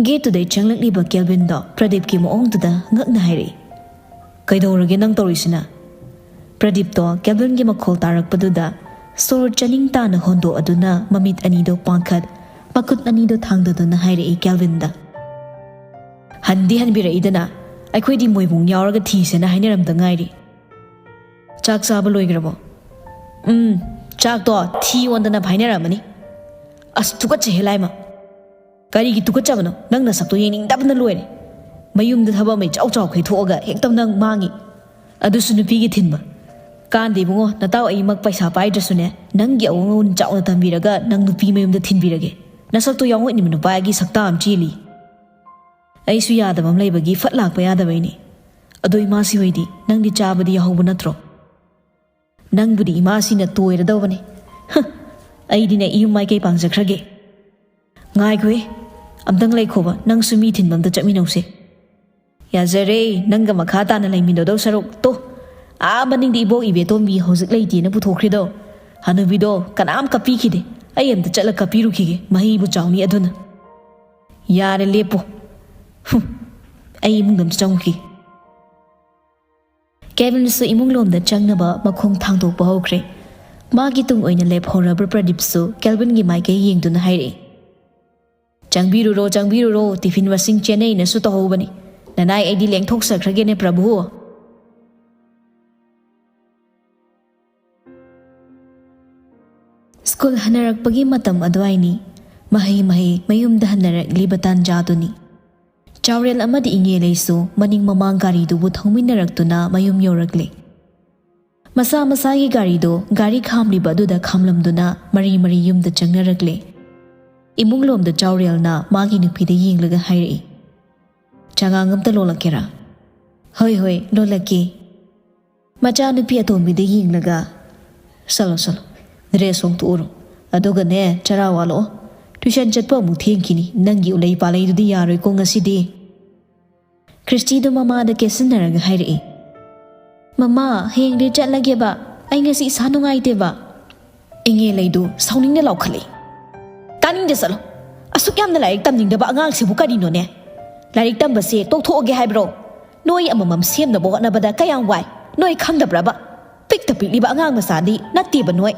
ꯒꯦꯠꯇꯨꯗꯩ ꯆꯪꯂꯛꯂꯤꯕ ꯀꯦꯜꯚꯤꯟꯗꯣ ꯄ꯭ꯔꯗꯤꯞꯀꯤ ꯃꯑꯣꯡꯗꯨꯗ ꯉꯛꯅ ꯍꯥꯏꯔꯛꯏ, "ꯀꯩꯗꯧꯔꯒꯦ ꯅꯪ ꯇꯧꯔꯤꯁꯤꯅ?" ꯄ꯭ꯔꯗꯤꯞꯇꯣ ꯀꯦꯜꯚꯤꯟꯒꯤ ꯃꯈꯣꯜ ꯇꯥꯔꯛꯄꯗꯨꯗ ꯁꯣꯔ ꯆꯥꯅꯤꯡ ꯇꯥꯅ ꯍꯣꯟꯗꯣꯛꯑꯗꯨꯅ ꯃꯃꯤꯠ ꯑꯅꯤꯗꯣ ꯄꯥꯡꯈꯠ, ꯃꯈꯨꯠ ꯑꯅꯤꯗꯣ ꯊꯥꯡꯗꯗꯨꯅ ꯍꯥꯏꯔꯛꯏ ꯀꯦꯜꯚꯤꯟꯗ, "ꯍꯟꯗꯤ ꯍꯟꯕꯤꯔꯛꯏꯗꯅ, ꯑꯩꯈꯣꯏꯗꯤ ꯃꯣꯏꯕꯨꯡ ꯌꯥꯎꯔꯒ ꯊꯤꯁꯦꯅ ꯍꯥꯏꯅꯔꯝꯗ ꯉꯥꯏꯔꯤ꯫ ꯆꯥꯛ ꯆꯥꯕ ꯂꯣꯏꯈ꯭ꯔꯕꯣ?" "ꯎꯝ, ꯆꯥꯛꯇꯣ ꯊꯤ ꯑꯣꯟꯗꯅ ꯐꯥꯏꯅꯔꯝꯃꯅꯤ꯫ ꯑꯁ, ꯇꯨꯀꯠꯆꯩꯍꯦ ꯂꯥꯏꯃ꯫ ꯀꯔꯤꯒꯤ ꯇꯨꯀꯠꯆꯕꯅꯣ? ꯅꯪ ꯅꯁꯛꯇꯣ ꯌꯦꯡꯅꯤꯡꯗꯕꯅ ꯂꯣꯏꯔꯦ꯫ ꯃꯌꯨꯝꯗ ꯊꯕꯛ ꯑꯃ ꯏꯆꯥꯎ ꯆꯥꯎ ꯈꯩꯊꯣꯛꯑꯒ ꯍꯦꯛꯇ ꯅꯪ ꯃꯥꯡꯉꯤ꯫ ꯑꯗꯨꯁꯨ ꯅꯨꯄꯤꯒꯤ ꯊꯤꯟꯕ꯫ ꯀꯥꯟꯗꯦ ꯏꯕꯨꯡꯉꯣ, ꯅꯇꯥꯎ ꯑꯩꯃꯛ ꯄꯩꯁꯥ ꯄꯥꯏꯗ꯭ꯔꯁꯨꯅꯦ, ꯅꯪꯒꯤ ꯑꯋꯣ ꯑꯉꯣꯟ ꯆꯥꯎꯅ ꯇꯝꯕꯤꯔꯒ ꯅꯪ ꯅꯨꯄꯤ ꯃꯌꯨꯝꯗ ꯊꯤꯟꯕꯤꯔꯒꯦ꯫ ꯅꯁꯛꯇꯣ ꯌꯥꯎꯑꯣꯏꯅꯤꯕ ꯅꯨꯄꯥꯒꯤ ꯁꯛꯇꯥ ꯑꯃ ꯆꯦꯜꯂꯤ꯫" "ꯑꯩꯁꯨ ꯌꯥꯗꯕ ꯑꯃ ꯂꯩꯕꯒꯤ ꯐꯠ ꯂꯥꯛꯄ ꯌꯥꯗꯕꯩꯅꯦ꯫ ꯑꯗꯣ ꯏꯃꯥꯁꯤ ꯍꯣꯏꯗꯤ ꯅꯪꯗꯤ ꯆꯥꯕꯗꯤ ꯌꯥꯍꯧꯕ ꯅꯠꯇ꯭ꯔꯣ?" "ꯅꯪꯕꯨꯗꯤ ꯏꯃꯥꯁꯤꯅ ꯇꯣꯏꯔꯗꯧꯕꯅꯦ꯫ ꯍ, ꯑꯩꯗꯤꯅꯦ ꯏꯌꯨꯝ ꯃꯥꯏꯀꯩ ꯄꯥꯡꯖꯈ꯭ꯔꯒꯦ꯫" "ꯉꯥꯏꯈꯣꯍꯦ, ꯑꯝꯇꯪ ꯂꯩꯈꯣꯕ, ꯅꯪꯁꯨ ꯃꯤ ꯊꯤꯟꯕ ꯑꯝꯇ ꯆꯠꯃꯤꯟꯅꯧꯁꯦ꯫" "ꯌꯥꯖꯔꯦ, ꯅꯪꯒ ꯃꯈꯥ ꯇꯥꯅ ꯂꯩꯃꯤꯟꯅꯗꯧ ꯁꯔꯨꯛ꯫ ꯇꯣ, ꯑꯥ ꯃꯅꯤꯡꯗ ꯏꯕꯣꯛ ꯏꯕꯦꯇꯣꯝꯕꯤ ꯍꯧꯖꯤꯛ ꯂꯩꯇꯦꯅ ꯄꯨꯊꯣꯛꯈ꯭ꯔꯤꯗꯣ, ꯍꯅꯨꯕꯤꯗꯣ ꯀꯅꯥꯝ ꯀꯞꯄꯤꯈꯤꯗꯦ꯫ ꯑꯩ ꯑꯝꯇ ꯆꯠꯂ ꯀꯞꯄꯤꯔꯨꯈꯤꯒꯦ, ꯃꯍꯩꯕꯨ ꯆꯥꯎꯅꯤ ꯑꯗꯨꯅ꯫" "ꯌꯥꯔꯦ, ꯂꯦꯞꯄꯣ꯫ ꯍꯨꯝ, ꯑꯩ ꯏꯃꯨꯡꯗ ꯑꯝꯇ ꯆꯪꯉꯨꯈꯤꯒꯦ꯫" ꯀꯦꯜꯚꯤꯟꯁꯨ ꯏꯃꯨꯡ ꯂꯣꯝꯗ ꯆꯪꯅꯕ ꯃꯈꯣꯡ ꯊꯥꯡꯗꯣꯛꯄ ꯍꯧꯈ꯭ꯔꯦ꯫ ꯃꯥꯒꯤ ꯇꯨꯡ ꯑꯣꯏꯅ ꯂꯦꯞꯍꯧꯔꯕ ꯄ꯭ꯔꯗꯤꯞꯁꯨ ꯀꯦꯜꯚꯤꯟꯒꯤ ꯃꯥꯏꯀꯩ ꯌꯦꯡꯗꯨꯅ ꯍꯥꯏꯔꯛꯏ, "ꯆꯪꯕꯤꯔꯨꯔꯣ, ꯆꯪꯕꯤꯔꯨꯔꯣ, ꯇꯤꯐꯤꯟ ꯃꯁꯤꯡ ꯆꯦꯟꯅꯩꯅꯁꯨ ꯇꯧꯍꯧꯕꯅꯤ꯫ ꯅꯅꯥꯏ ꯑꯩꯗꯤ ꯂꯦꯡꯊꯣꯛꯆꯈ꯭ꯔꯒꯦꯅꯦ ꯄ꯭ꯔꯚꯨ꯫" ꯁ꯭ꯀꯨꯜ ꯍꯟꯅꯔꯛꯄꯒꯤ ꯃꯇꯝ ꯑꯗꯨꯋꯥꯏꯅꯤ꯫ ꯃꯍꯩ ꯃꯍꯩ ꯃꯌꯨꯝꯗ ꯍꯟꯅꯔꯛꯂꯤꯕ ꯇꯥꯟꯖꯥꯗꯨꯅꯤ꯫ ꯆꯥꯎꯔꯦꯜ ꯑꯃꯗꯤ ꯏꯉꯦꯂꯩꯁꯨ ꯃꯅꯤꯡ ꯃꯃꯥꯡ ꯒꯥꯔꯤꯗꯨꯕꯨ ꯊꯧꯃꯤꯟꯅꯔꯛꯇꯨꯅ ꯃꯌꯨꯝ ꯌꯧꯔꯛꯂꯦ꯫ ꯃꯁꯥ ꯃꯁꯥꯒꯤ ꯒꯥꯔꯤꯗꯣ ꯒꯥꯔꯤ ꯈꯥꯝꯂꯤꯕ ꯑꯗꯨꯗ ꯈꯥꯝꯂꯝꯗꯨꯅ ꯃꯔꯤ ꯃꯔꯤ ꯌꯨꯝꯗ ꯆꯪꯅꯔꯛꯂꯦ꯫ ꯏꯃꯨꯡ ꯂꯣꯝꯗ ꯆꯥꯎꯔꯦꯜꯅ ꯃꯥꯒꯤ ꯅꯨꯄꯤꯗ ꯌꯦꯡꯂꯒ ꯍꯥꯏꯔꯛꯏ, "ꯆꯉꯥꯡ ꯑꯝꯇ ꯂꯣꯜꯂꯛꯀꯦꯔꯥ?" "ꯍꯣꯏ, ꯍꯣꯏ, ꯂꯣꯜꯂꯛꯀꯦ꯫" ꯃꯆꯥꯅꯨꯄꯤ ꯑꯇꯣꯝꯕꯤꯗ ꯌꯦꯡꯂꯒ, "ꯆꯠꯂꯣ, ꯆꯠꯂꯣ, ꯗ꯭ꯔꯦꯁ ꯍꯣꯡꯗꯣꯛꯎꯔꯣ, ꯑꯗꯨꯒꯅꯦ ꯆꯔꯥ ꯋꯥꯜꯂꯛꯑꯣ꯫ ꯇ꯭ꯌꯨꯁꯟ ꯆꯠꯄ ꯑꯃꯨꯛ ꯊꯦꯡꯈꯤꯅꯤ, ꯅꯪꯒꯤ ꯎꯂꯩ ꯄꯥꯂꯩꯗꯨꯗꯤ ꯌꯥꯔꯣꯏꯀꯣ ꯉꯁꯤꯗꯤ꯫ ꯈ꯭ꯔꯤꯁꯇꯤꯗꯨ ꯃꯃꯥꯗ ꯀꯦꯠꯁꯤꯟꯅꯔꯒ ꯍꯥꯏꯔꯛꯏ, "ꯃꯃꯥ, ꯍꯌꯦꯡꯗꯤ ꯆꯠꯂꯒꯦꯕ, ꯑꯩ ꯉꯁꯤ ꯏꯁꯥ ꯅꯨꯡꯉꯥꯏꯇꯦꯕ"꯫ ꯏꯉꯦꯂꯩꯗꯨ ꯁꯥꯎꯅꯤꯡꯅ ꯂꯥꯎꯈꯠꯂꯛꯏ, "ꯇꯥꯅꯤꯡꯗꯦ, ꯆꯠꯂꯣ꯫ ꯑꯁꯨꯛ ꯌꯥꯝꯅ ꯂꯥꯏꯔꯤꯛ ꯇꯝꯅꯤꯡꯗꯕ ꯑꯉꯥꯡꯁꯤꯕꯨ ꯀꯔꯤꯅꯣꯅꯦ? ꯂꯥꯏꯔꯤꯛ ꯇꯝꯕꯁꯦ ꯇꯣꯛꯊꯣꯛꯑꯒꯦ ꯍꯥꯏꯕ꯭ꯔꯣ? ꯅꯣꯏ ꯑꯃꯃꯝ ꯁꯦꯝꯅꯕ ꯍꯣꯠꯅꯕꯗ ꯀꯌꯥꯝ ꯋꯥꯏ, ꯅꯣꯏ ꯈꯪꯗꯕ꯭ꯔꯕ? ꯄꯤꯛꯇ ꯄꯤꯛꯂꯤꯕ ꯑꯉꯥꯡ ꯃꯆꯥꯗꯤ ꯅꯠꯇꯦꯕ ꯅꯣꯏ"꯫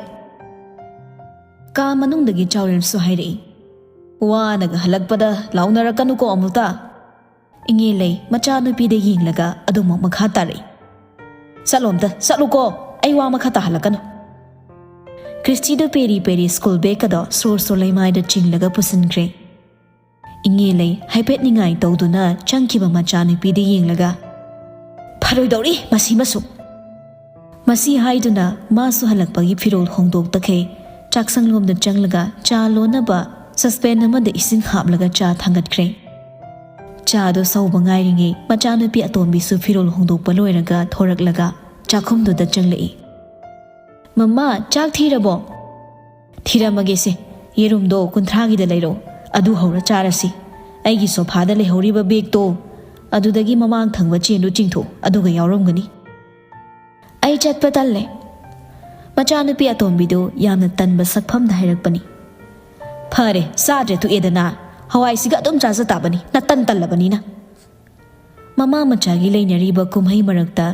ꯀꯥ ꯃꯅꯨꯡꯗꯒꯤ ꯆꯥꯎꯔꯦꯜꯁꯨ ꯍꯥꯏꯔꯛꯏ, "ꯋꯥꯅꯒ ꯍꯜꯂꯛꯄꯗ ꯂꯥꯎꯅꯔꯛꯀꯅꯨꯀꯣ ꯑꯃꯨꯛꯇ"꯫ ꯏꯉꯦꯂꯩ ꯃꯆꯥꯅꯨꯄꯤꯗ ꯌꯦꯡꯂꯒ ꯑꯗꯨꯃꯛ ꯃꯈꯥ ꯇꯥꯔꯛꯏ, "ꯆꯠꯂꯣ ꯑꯝꯇ, ꯆꯠꯂꯨꯀꯣ, ꯑꯩ ꯋꯥ ꯃꯈꯥ ꯇꯥꯍꯜꯂꯛꯀꯅꯨ"꯫ ꯈ꯭ꯔꯤꯁꯇꯤꯗꯨ ꯄꯦꯔꯤ ꯄꯦꯔꯤ ꯁ꯭ꯀꯨꯜ ꯕꯦꯒ ꯑꯗꯣ ꯁꯣꯔ ꯁꯣꯔ ꯂꯩꯃꯥꯏꯗ ꯆꯤꯡꯂꯒ ꯄꯨꯁꯤꯟꯈ꯭ꯔꯦ꯫ ꯏꯉꯦꯂꯩ ꯍꯥꯏꯐꯦꯠ ꯅꯤꯡꯉꯥꯏ ꯇꯧꯗꯨꯅ ꯆꯪꯈꯤꯕ ꯃꯆꯥꯅꯨꯄꯤꯗ ꯌꯦꯡꯂꯒ, "ꯐꯔꯣꯏꯗꯧꯔꯤ ꯃꯁꯤꯃꯁꯨ"꯫ ꯃꯁꯤ ꯍꯥꯏꯗꯨꯅ ꯃꯥꯁꯨ ꯍꯜꯂꯛꯄꯒꯤ ꯐꯤꯔꯣꯜ ꯍꯣꯡꯗꯣꯛꯇꯈꯩ ꯆꯥꯛꯁꯪꯂꯣꯝꯗ ꯆꯪꯂꯒ ꯆꯥ ꯂꯣꯟꯅꯕ ꯁꯁꯄꯦꯟ ꯑꯃꯗ ꯏꯁꯤꯡ ꯍꯥꯞꯂꯒ ꯆꯥ ꯊꯥꯡꯒꯠꯈ꯭ꯔꯦ꯫ ꯆꯥꯗꯣ ꯁꯧꯕ ꯉꯥꯏꯔꯤꯉꯩ ꯃꯆꯥꯅꯨꯄꯤ ꯑꯇꯣꯝꯕꯤꯁꯨ ꯐꯤꯔꯣꯜ ꯍꯣꯡꯗꯣꯛꯄ ꯂꯣꯏꯔꯒ ꯊꯣꯔꯛꯂꯒ ꯆꯥꯛꯈꯨꯝꯗꯨꯗ ꯆꯪꯂꯛꯏ꯫ "ꯃꯃꯥ, ꯆꯥꯛ ꯊꯤꯔꯕꯣ?" "ꯊꯤꯔꯝꯃꯒꯦꯁꯦ, ꯌꯦꯔꯨꯝꯗꯣ ꯀꯨꯟꯊ꯭ꯔꯥꯒꯤꯗ ꯂꯩꯔꯛꯑꯣ, ꯑꯗꯨ ꯍꯧꯔ ꯆꯥꯔꯁꯤ꯫ ꯑꯩꯒꯤ ꯁꯣꯐꯥꯗ ꯂꯩꯍꯧꯔꯤꯕ ꯕꯦꯒꯇꯣ, ꯑꯗꯨꯗꯒꯤ ꯃꯃꯥꯡ ꯊꯪꯕ ꯆꯦꯟꯗꯨ ꯆꯤꯡꯊꯣꯛꯎ, ꯑꯗꯨꯒ ꯌꯥꯎꯔꯝꯒꯅꯤ"꯫ "ꯑꯩ ꯆꯠꯄ ꯇꯜꯂꯦ"꯫ ꯃꯆꯥꯅꯨꯄꯤ ꯑꯇꯣꯝꯕꯤꯗꯨ ꯌꯥꯝꯅ ꯇꯟꯕ ꯁꯛꯐꯝꯗ ꯍꯥꯏꯔꯛꯄꯅꯤ꯫ "ꯐꯔꯦ, ꯆꯥꯗ꯭ꯔꯦ ꯊꯣꯛꯑꯦꯗꯅ, ꯍꯋꯥꯏꯁꯤꯒ ꯑꯗꯨꯝ ꯆꯥꯖ ꯇꯥꯕꯅꯤ, ꯅꯇꯟ ꯇꯜꯂꯕꯅꯤꯅ"꯫ ꯃꯃꯥ ꯃꯆꯥꯒꯤ ꯂꯩꯅꯔꯤꯕ ꯀꯨꯝꯍꯩ ꯃꯔꯛꯇ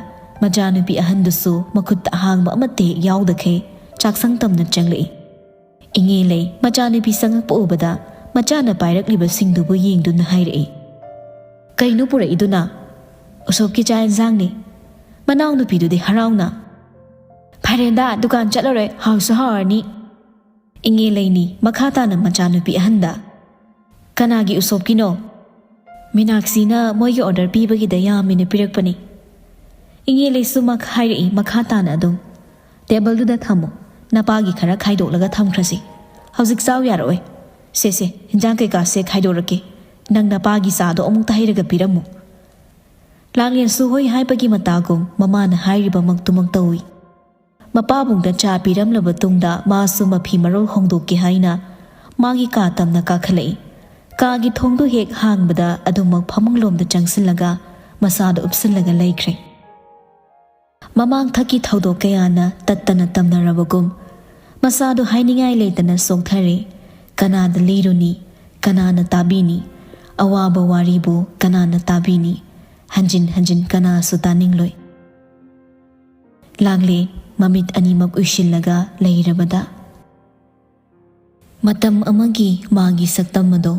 ꯃꯆꯥꯅꯨꯄꯤ ꯑꯍꯟꯗꯨꯁꯨ ꯃꯈꯨꯠꯇ ꯑꯍꯥꯡꯕ ꯑꯃꯠꯇ ꯍꯦꯛ ꯌꯥꯎꯗꯈꯩ ꯆꯥꯛꯁꯪ ꯇꯝꯅ ꯆꯪꯂꯛꯏ꯫ ꯏꯉꯦꯂꯩ ꯃꯆꯥꯅꯨꯄꯤ ꯆꯪꯉꯛꯄ ꯎꯕꯗ ꯃꯆꯥꯅ ꯄꯥꯏꯔꯛꯂꯤꯕꯁꯤꯡꯗꯨꯕꯨ ꯌꯦꯡꯗꯨꯅ ꯍꯥꯏꯔꯛꯏ, "ꯀꯩꯅꯣ ꯄꯨꯔꯛꯏꯗꯨꯅ?" "ꯎꯁꯣꯞꯀꯤ ꯆꯥꯛ ꯌꯦꯟꯁꯥꯡꯅꯤ"꯫ ꯃꯅꯥꯎꯅꯨꯄꯤꯗꯨꯗꯤ ꯍꯔꯥꯎꯅ, "ꯐꯔꯦꯗ, ꯗꯨꯀꯥꯟ ꯆꯠꯂꯔꯣꯏ, ꯍꯥꯎꯁꯨ ꯍꯥꯎꯔꯅꯤ"꯫ ꯏꯉꯦꯂꯩꯅꯤ ꯃꯈꯥ ꯇꯥꯅ ꯃꯆꯥꯅꯨꯄꯤ ꯑꯍꯟꯗ, "ꯀꯅꯥꯒꯤ ꯎꯁꯣꯞꯀꯤꯅꯣ?" "ꯃꯤꯅꯥꯛꯁꯤꯅ ꯃꯣꯏꯒꯤ ꯑꯣꯔꯗꯔ ꯄꯤꯕꯒꯤꯗ ꯌꯥꯝꯃꯦꯅ ꯄꯤꯔꯛꯄꯅꯤ"꯫ ꯏꯉꯦꯂꯩꯁꯨ ꯃꯛ ꯍꯥꯏꯔꯛꯏ ꯃꯈꯥ ꯇꯥꯅ ꯑꯗꯨꯝ, "ꯇꯦꯕꯜꯗꯨꯗ ꯊꯝꯃꯣ, ꯅꯄꯥꯒꯤ ꯈꯔ ꯈꯥꯏꯗꯣꯛꯂꯒ ꯊꯝꯈ꯭ꯔꯁꯤ꯫ ꯍꯧꯖꯤꯛ ꯆꯥꯎ ꯌꯥꯔꯛꯑꯣꯏ꯫ ꯁꯦ ꯁꯦ, ꯏꯟꯖꯥꯡ ꯀꯩꯀꯥꯁꯦ ꯈꯥꯏꯗꯣꯔꯛꯀꯦ꯫ ꯅꯪ ꯅꯄꯥꯒꯤ ꯆꯥꯗꯣ ꯑꯃꯨꯛꯇ ꯍꯩꯔꯒ ꯄꯤꯔꯝꯃꯨ"꯫ ꯂꯥꯡꯂꯦꯟꯁꯨ ꯍꯣꯏ ꯍꯥꯏꯕꯒꯤ ꯃꯇꯥꯒꯨꯝ ꯃꯃꯥꯅ ꯍꯥꯏꯔꯤꯕꯃꯛꯇꯨꯃꯛ ꯇꯧꯏ꯫ ꯃꯄꯥꯕꯨꯡꯗ ꯆꯥ ꯄꯤꯔꯝꯂꯕ ꯇꯨꯡꯗ ꯃꯥꯁꯨ ꯃꯐꯤ ꯃꯔꯣꯜ ꯍꯣꯡꯗꯣꯛꯀꯦ ꯍꯥꯏꯅ ꯃꯥꯒꯤ ꯀꯥ ꯇꯝꯅ ꯀꯥꯈꯠꯂꯛꯏ꯫ ꯀꯥꯒꯤ ꯊꯣꯡꯗꯨ ꯍꯦꯛ ꯍꯥꯡꯕꯗ ꯑꯗꯨꯃꯛ ꯐꯃꯨꯡꯂꯣꯝꯗ ꯆꯪꯁꯤꯜꯂꯒ ꯃꯁꯥꯗꯨ ꯎꯞꯁꯤꯜꯂꯒ ꯂꯩꯈ꯭ꯔꯦ꯫ ꯃꯃꯥꯡꯊꯛꯀꯤ ꯊꯧꯗꯣꯛ ꯀꯌꯥꯅ ꯇꯠꯇꯅ ꯇꯝꯅꯔꯕꯒꯨꯝ ꯃꯁꯥꯗꯨ ꯍꯥꯏꯅꯤꯡꯉꯥꯏ ꯂꯩꯇꯅ ꯆꯣꯛꯊꯔꯦ꯫ ꯀꯅꯥꯗ ꯂꯤꯔꯨꯅꯤ? ꯀꯅꯥꯅ ꯇꯥꯕꯤꯅꯤ? ꯑꯋꯥꯕ ꯋꯥꯔꯤꯕꯨ ꯀꯅꯥꯅ ꯇꯥꯕꯤꯅꯤ? ꯍꯟꯖꯤꯟ ꯍꯟꯖꯤꯟ ꯀꯅꯥꯁꯨ ꯇꯥꯅꯤꯡꯂꯣꯏ꯫ ꯂꯥꯡꯂꯦ ꯃꯃꯤꯠ ꯑꯅꯤꯃꯛ ꯎꯏꯁꯤꯜꯂꯒ ꯂꯩꯔꯕꯗ꯫ ꯃꯇꯝ ꯑꯃꯒꯤ ꯃꯥꯒꯤ ꯁꯛꯇꯝ ꯑꯗꯣ,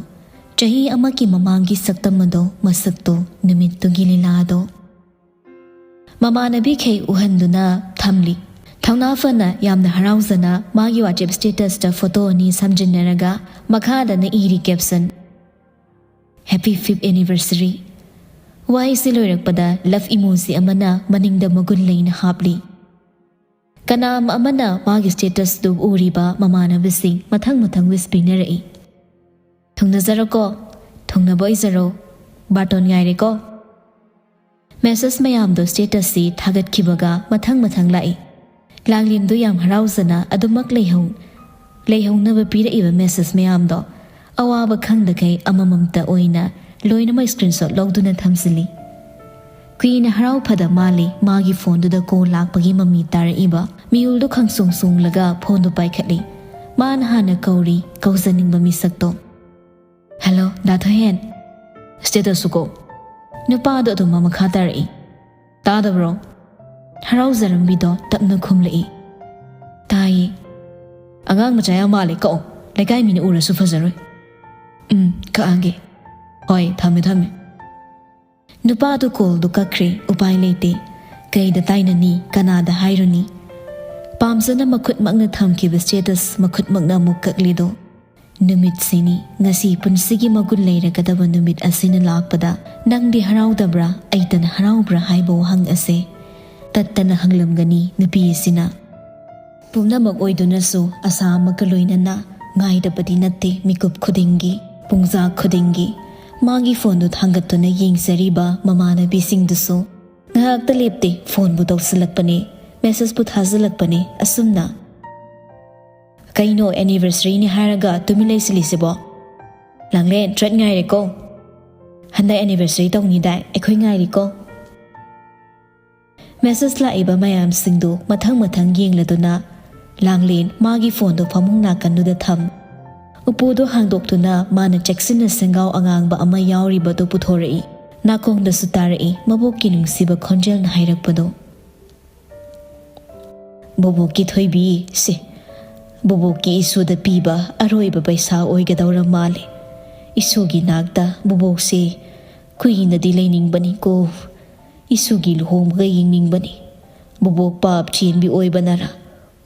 ꯆꯍꯤ ꯑꯃꯒꯤ ꯃꯃꯥꯡꯒꯤ ꯁꯛꯇꯝ ꯑꯗꯣ, ꯃꯁꯛꯇꯣ, ꯅꯨꯃꯤꯠꯇꯨꯒꯤ ꯂꯤꯂꯥ ꯑꯗꯣ꯫ ꯃꯃꯥꯟꯅꯕꯤꯈꯩ ꯎꯍꯟꯗꯨꯅ ꯊꯝꯂꯤ꯫ ꯊꯧꯅꯥ ꯐꯅ ꯌꯥꯝꯅ ꯍꯔꯥꯎꯖꯅ ꯃꯥꯒꯤ WhatsApp statusꯇ photo ꯑꯅꯤ ꯁꯝꯖꯤꯟꯅꯔꯒ ꯃꯈꯥꯗꯅ ꯏꯔꯤ caption, "Happy fifth anniversary"꯫ ꯋꯥꯍꯩꯁꯤ ꯂꯣꯏꯔꯛꯄꯗ love emoji ꯑꯃꯅ ꯃꯅꯤꯡꯗ ꯃꯒꯨꯟ ꯂꯩꯅ ꯍꯥꯞꯂꯤ꯫ ꯀꯅꯥ ꯑꯃꯅ ꯃꯥꯒꯤ statusꯇꯨ ꯎꯔꯤꯕ ꯃꯃꯥꯟꯅꯕꯁꯤꯡ ꯃꯊꯪ ꯃꯊꯪ wish ꯄꯤꯅꯔꯛꯏ꯫ "ꯊꯨꯡꯅꯖꯔꯣꯀꯣ, ꯊꯨꯡꯅꯕ ꯑꯣꯏꯖꯔꯣ, ꯕꯥꯔꯇꯣꯟ ꯉꯥꯏꯔꯦꯀꯣ"꯫ Message ꯃꯌꯥꯝꯗꯣ statusꯁꯤ ꯊꯥꯒꯠꯈꯤꯕꯒ ꯃꯊꯪ ꯃꯊꯪ ꯂꯥꯛꯏ꯫ ꯂꯥꯡꯂꯦꯟꯗꯨ ꯌꯥꯝ ꯍꯔꯥꯎꯖꯅ ꯑꯗꯨꯃꯛ ꯂꯩꯍꯧ-, ꯂꯩꯍꯧꯅꯕ ꯄꯤꯔꯛꯏꯕ message ꯃꯌꯥꯝꯗꯣ ꯑꯋꯥꯕ ꯈꯪꯗꯈꯩ ꯑꯃꯃꯝꯇ ꯑꯣꯏꯅ ꯂꯣꯏꯅꯃꯛ screenshot ꯂꯧꯗꯨꯅ ꯊꯝꯖꯤꯜꯂꯤ꯫ ꯀꯨꯏꯅ ꯍꯔꯥꯎ ꯐꯗ ꯃꯥꯜꯂꯤ ꯃꯥꯒꯤ phoneꯗꯨꯗ call ꯂꯥꯛꯄꯒꯤ ꯃꯃꯤ ꯇꯥꯔꯛꯏꯕ꯫ ꯃꯤꯍꯨꯜꯗꯨ ꯈꯪꯁꯣꯡ ꯁꯣꯡꯂꯒ phoneꯗꯨ ꯄꯥꯏꯈꯠꯂꯤ꯫ ꯃꯥꯅ ꯍꯥꯟꯅ ꯀꯧꯔꯤ, ꯀꯧꯖꯅꯤꯡꯕ ꯃꯤꯁꯛꯇꯣ꯫ "Hello, ꯗꯥ ꯊꯣꯏꯍꯦꯟ꯫ Status ꯎꯀꯣ"꯫ ꯅꯨꯄꯥꯗꯣ ꯑꯗꯨꯝ ꯃꯈꯥ ꯇꯥꯔꯛꯏ꯫ "ꯇꯥꯗꯕ꯭ꯔꯣ?" ꯍꯔꯥꯎꯖꯔꯝꯕꯤꯗꯣ ꯇꯞꯅ ꯈꯨꯝꯂꯛꯏ꯫ "ꯇꯥꯏꯌꯦ"꯫ "ꯑꯉꯥꯡ ꯃꯆꯥ ꯌꯥꯝ ꯃꯥꯜꯂꯦ, ꯀꯛꯑꯣ꯫ ꯂꯩꯀꯥꯏ ꯃꯤꯅ ꯎꯔꯁꯨ ꯐꯖꯔꯣꯏ"꯫ "ꯎꯝ, ꯀꯛꯑꯒꯦ꯫ ꯍꯣꯏ, ꯊꯝꯃꯦ, ꯊꯝꯃꯦ"꯫ ꯅꯨꯄꯥꯗꯨ callꯗꯨ ꯀꯛꯈ꯭ꯔꯦ, ꯎꯄꯥꯏ ꯂꯩꯇꯦ꯫ ꯀꯩꯗ ꯇꯥꯏꯅꯅꯤ, ꯀꯅꯥꯗ ꯍꯥꯏꯔꯨꯅꯤ? ꯄꯥꯝꯖꯅ ꯃꯈꯨꯠꯃꯛꯅ ꯊꯝꯈꯤꯕ status ꯃꯈꯨꯠꯃꯛꯅ ꯑꯃꯨꯛ ꯀꯛꯂꯤꯗꯣ꯫ ꯅꯨꯃꯤꯠꯁꯤꯅꯤ, ꯉꯁꯤ ꯄꯨꯟꯁꯤꯒꯤ ꯃꯒꯨꯟ ꯂꯩꯔꯒꯗꯕ ꯅꯨꯃꯤꯠ ꯑꯁꯤꯅ ꯂꯥꯛꯄꯗ ꯅꯪꯗꯤ ꯍꯔꯥꯎꯗꯕ꯭ꯔꯥ, ꯑꯩꯇꯅ ꯍꯔꯥꯎꯕ꯭ꯔꯥ ꯍꯥꯏꯕ ꯋꯥꯍꯪ ꯑꯁꯦ ꯇꯠꯇꯅ ꯍꯪꯂꯝꯒꯅꯤ ꯅꯨꯄꯤ ꯑꯁꯤꯅ꯫ ꯄꯨꯝꯅꯃꯛ ꯑꯣꯏꯗꯨꯅꯁꯨ ꯑꯁꯥ ꯑꯃꯒ ꯂꯣꯏꯅꯅ ꯉꯥꯏꯔꯕꯗꯤ ꯅꯠꯇꯦ ꯃꯤꯀꯨꯞ ꯈꯨꯗꯤꯡꯒꯤ, ꯄꯨꯡꯖꯥ ꯈꯨꯗꯤꯡꯒꯤ꯫ ꯃꯥꯒꯤ phoneꯗꯨ ꯊꯥꯡꯒꯠꯇꯨꯅ ꯌꯦꯡꯖꯔꯤꯕ ꯃꯃꯥꯟꯅꯕꯤꯁꯤꯡꯗꯨꯁꯨ ꯉꯥꯏꯍꯥꯛꯇ ꯂꯦꯞꯇꯦ, phoneꯕꯨ ꯇꯧꯁꯤꯜꯂꯛꯄꯅꯦ, messageꯄꯨ ꯊꯥꯖꯤꯜꯂꯛꯄꯅꯦ꯫ ꯑꯁꯨꯝꯅ "ꯀꯩꯅꯣ, anniversary ꯅꯤ ꯍꯥꯏꯔꯒ ꯇꯨꯃꯤꯟ ꯂꯩꯁꯤꯜꯂꯤꯁꯤꯕꯣ? ꯂꯥꯡꯂꯦꯟ, treat ꯉꯥꯏꯔꯦꯀꯣ꯫ ꯍꯟꯗꯛ anniversary ꯇꯧꯅꯤꯗꯥꯏ, ꯑꯩꯈꯣꯏ ꯉꯥꯏꯔꯤꯀꯣ꯫" Message ꯂꯥꯛꯏꯕ ꯃꯌꯥꯝꯁꯤꯡꯗꯨ ꯃꯊꯪ ꯃꯊꯪ ꯌꯦꯡꯂꯗꯨꯅ ꯂꯥꯡꯂꯦꯟ ꯃꯥꯒꯤ phoneꯗꯨ ꯐꯃꯨꯡ ꯅꯥꯀꯟꯗꯨꯗ ꯊꯝ꯫ ꯎꯄꯨꯗꯨ ꯍꯥꯡꯗꯣꯛꯇꯨꯅ ꯃꯥꯅ ꯆꯦꯛꯁꯤꯟꯅ ꯁꯦꯡꯒꯥꯎ ꯑꯉꯥꯡꯕ ꯑꯃ ꯌꯥꯎꯔꯤꯕꯗꯨ ꯄꯨꯊꯣꯔꯛꯏ꯫ ꯅꯥꯀꯣꯡꯗꯁꯨ ꯇꯥꯔꯛꯏ ꯃꯕꯣꯛꯀꯤ ꯅꯨꯡꯁꯤꯕ ꯈꯣꯟꯖꯦꯜꯅ ꯍꯥꯏꯔꯛꯄꯗꯨ꯫ "ꯕꯣꯕꯣꯛꯀꯤ ꯊꯣꯏꯕꯤ, ꯁꯦ, ꯕꯣꯕꯣꯛꯀꯤ ꯏꯁꯨꯗ ꯄꯤꯕ ꯑꯔꯣꯏꯕ ꯄꯩꯁꯥ ꯑꯣꯏꯒꯗꯧꯔ ꯃꯥꯜꯂꯦ꯫ ꯏꯁꯨꯒꯤ ꯅꯥꯛꯇ ꯕꯣꯕꯣꯛꯁꯦ ꯀꯨꯏꯅꯗꯤ ꯂꯩꯅꯤꯡꯕꯅꯤꯀꯣ꯫ ꯏꯁꯨꯒꯤ ꯂꯨꯍꯣꯡꯕꯒ ꯌꯦꯡꯅꯤꯡꯕꯅꯤ꯫ ꯕꯣꯕꯣꯛ ꯄꯥꯞ ꯆꯦꯟꯕꯤ ꯑꯣꯏꯕꯅꯔ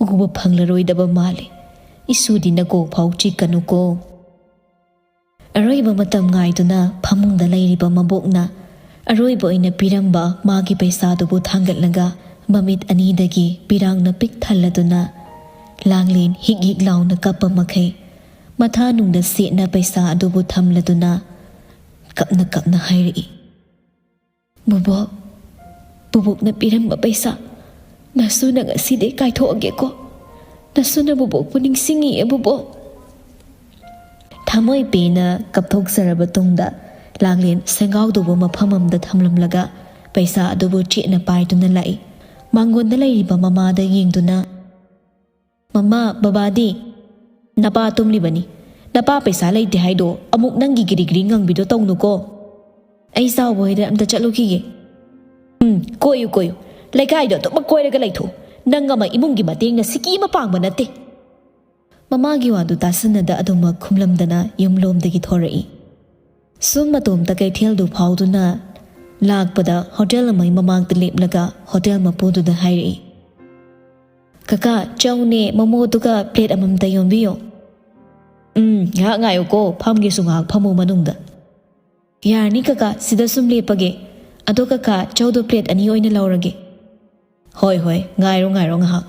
ꯎꯕ ꯐꯪꯂꯔꯣꯏꯗꯕ ꯃꯥꯜꯂꯦ꯫ ꯏꯁꯨꯗꯤ ꯅꯀꯣꯛ ꯐꯥꯎ ꯆꯤꯛꯀꯅꯨꯀꯣ꯫" ꯑꯔꯣꯏꯕ ꯃꯇꯝ ꯉꯥꯏꯗꯨꯅ ꯐꯃꯨꯡꯗ ꯂꯩꯔꯤꯕ ꯃꯕꯣꯛꯅ ꯑꯔꯣꯏꯕ ꯑꯣꯏꯅ ꯄꯤꯔꯝꯕ ꯃꯥꯒꯤ ꯄꯩꯁꯥꯗꯨꯕꯨ ꯊꯥꯡꯒꯠꯂꯒ ꯃꯃꯤꯠ ꯑꯅꯤꯗꯒꯤ ꯄꯤꯔꯥꯡꯅ ꯄꯤꯛ ꯊꯜꯂꯗꯨꯅ ꯂꯥꯡꯂꯦꯟ ꯍꯤꯛ ꯍꯤꯛ ꯂꯥꯎꯅ ꯀꯞꯄ ꯃꯈꯩ ꯃꯊꯥ ꯅꯨꯡꯗ ꯁꯦꯠꯅ ꯄꯩꯁꯥ ꯑꯗꯨꯕꯨ ꯊꯝꯂꯗꯨꯅ ꯀꯞꯅ ꯀꯞꯅ ꯍꯥꯏꯔꯛꯏ, "ꯕꯣꯕꯣꯛ, ꯕꯣꯕꯣꯛꯅ ꯄꯤꯔꯝꯕ ꯄꯩꯁꯥ, ꯅꯁꯨꯅ ꯉꯁꯤꯗꯤ ꯀꯥꯏꯊꯣꯛꯑꯒꯦꯀꯣ꯫ ꯅꯁꯨꯅ ꯕꯣꯕꯣꯛꯄꯨ ꯅꯤꯡꯁꯤꯡꯉꯤꯌꯦ, ꯕꯣꯕꯣꯛ꯫" ꯊꯃꯣꯏ ꯄꯦꯟꯅ ꯀꯞꯊꯣꯛꯆꯔꯕ ꯇꯨꯡꯗ ꯂꯥꯡꯂꯦꯟ ꯁꯦꯡꯒꯥꯎꯗꯨꯕꯨ ꯃꯐꯝ ꯑꯃꯗ ꯊꯝꯂꯝꯂꯒ ꯄꯩꯁꯥ ꯑꯗꯨꯕꯨ ꯆꯦꯠꯅ ꯄꯥꯏꯗꯨꯅ ꯂꯥꯛꯏ꯫ ꯃꯥꯡꯒꯣꯟꯗ ꯂꯩꯔꯤꯕ ꯃꯃꯥꯗ ꯌꯦꯡꯗꯨꯅ, "ꯃꯃꯥ, ꯕꯕꯥꯗꯤ?" "ꯅꯄꯥ ꯇꯨꯝꯂꯤꯕꯅꯤ꯫ ꯅꯄꯥ ꯄꯩꯁꯥ ꯂꯩꯇꯦ ꯍꯥꯏꯗꯣ ꯑꯃꯨꯛ ꯅꯪꯒꯤ ꯒꯤꯔꯤ ꯒꯤꯔꯤ ꯉꯪꯕꯤꯗꯣ ꯇꯧꯅꯨꯀꯣ꯫ ꯑꯩ ꯆꯥꯎꯕ ꯍꯣꯏꯗ ꯑꯝꯇ ꯆꯠꯂꯨꯈꯤꯒꯦ꯫ ꯎꯝ, ꯀꯣꯏꯌꯨ, ꯀꯣꯏꯌꯨ꯫ ꯂꯩꯀꯥꯏꯗꯣ ꯑꯗꯨꯃꯛ ꯀꯣꯏꯔꯒ ꯂꯩꯊꯣꯛꯎ꯫ ꯅꯪ ꯑꯃ ꯏꯃꯨꯡꯒꯤ ꯃꯇꯦꯡꯅ ꯁꯤꯀꯤ ꯑꯃ ꯄꯥꯡꯕ ꯅꯠꯇꯦ꯫" ꯃꯃꯥꯒꯤ ꯋꯥꯗꯨ ꯇꯥꯁꯤꯟꯅꯗ ꯑꯗꯨꯃꯛ ꯈꯨꯝꯂꯝꯗꯅ ꯌꯨꯝꯂꯣꯝꯗꯒꯤ ꯊꯣꯔꯛꯏ꯫ ꯁꯨꯝ ꯃꯇꯣꯝꯇ ꯀꯩꯊꯦꯜꯗꯨ ꯐꯥꯎꯗꯨꯅ ꯂꯥꯛꯄꯗ ꯍꯣꯇꯦꯜ ꯑꯃꯒꯤ ꯃꯃꯥꯡꯗ ꯂꯦꯞꯂꯒ ꯍꯣꯇꯦꯜ ꯃꯄꯨꯗꯨꯗ ꯍꯥꯏꯔꯛꯏ, "ꯀꯀꯥ, ꯆꯧꯅꯦ, ꯃꯣꯃꯣꯗꯨꯒ plate ꯑꯃꯃꯝꯇ ꯌꯣꯝꯕꯤꯌꯣ꯫" "ꯎꯝ, ꯉꯥꯏꯍꯥꯛ ꯉꯥꯏꯌꯨꯀꯣ, ꯐꯝꯒꯦꯁꯨ ꯉꯥꯏꯍꯥꯛ ꯐꯝꯃꯨ ꯃꯅꯨꯡꯗ꯫" "ꯌꯥꯔꯅꯤ ꯀꯀꯥ, ꯁꯤꯗ ꯁꯨꯝ ꯂꯦꯞꯄꯒꯦ꯫ ꯑꯗꯣ ꯀꯀꯥ, ꯆꯧꯗꯣ plate ꯑꯅꯤ ꯑꯣꯏꯅ ꯂꯧꯔꯒꯦ꯫" "ꯍꯣꯏ, ꯍꯣꯏ, ꯉꯥꯏꯔꯣ, ꯉꯥꯏꯔꯣ ꯉꯥꯏꯍꯥꯛ꯫"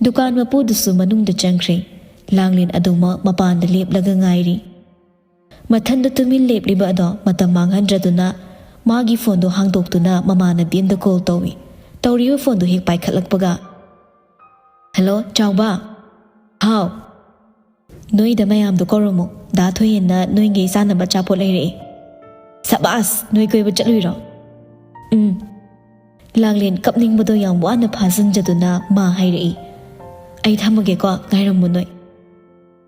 ꯗꯨꯀꯥꯟ ꯃꯄꯨꯗꯨꯁꯨ ꯃꯅꯨꯡꯗ ꯆꯪꯈ꯭ꯔꯦ꯫ ꯂꯥꯡꯂꯦꯟ ꯑꯗꯨꯃꯛ ꯃꯄꯥꯟꯗ ꯂꯦꯞꯂꯒ ꯉꯥꯏꯔꯤ꯫ ꯃꯊꯟꯗ ꯇꯨꯃꯤꯟ ꯂꯦꯞꯂꯤꯕ ꯑꯗꯣ ꯃꯇꯝ ꯃꯥꯡꯍꯟꯗ꯭ꯔꯗꯨꯅ ꯃꯥꯒꯤ phoneꯗꯨ ꯍꯥꯡꯗꯣꯛꯇꯨꯅ ꯃꯃꯥꯟꯅꯕꯤ ꯑꯃꯗ call ꯇꯧꯏ꯫ ꯇꯧꯔꯤꯕ phoneꯗꯨ ꯍꯦꯛ ꯄꯥꯏꯈꯠꯂꯛꯄꯒ, "Hello, ꯆꯥꯎꯕ?" "ꯍꯥꯎ, ꯅꯣꯏꯗ ꯃꯌꯥꯝꯗꯣ ꯀꯧꯔꯝꯃꯣ꯫ ꯗꯥ ꯊꯣꯏꯍꯦꯟꯅ ꯅꯣꯏꯒꯤ ꯆꯥꯅꯕ ꯑꯆꯥꯄꯣꯠ ꯂꯩꯔꯛꯑꯦ꯫ ꯁꯕꯥꯁ, ꯅꯣꯏ ꯀꯣꯏꯕ ꯆꯠꯂꯨꯏꯔꯣ?" "ꯎꯝ꯫" ꯂꯥꯡꯂꯦꯟ ꯀꯞꯅꯤꯡꯕꯗꯣ ꯌꯥꯝ ꯋꯥꯅ ꯐꯥꯖꯤꯟꯖꯗꯨꯅ ꯃꯥ ꯍꯥꯏꯔꯛꯏ, "ꯑꯩ ꯊꯝꯃꯒꯦꯀꯣ, ꯉꯥꯏꯔꯝꯃꯨ ꯅꯣꯏ꯫"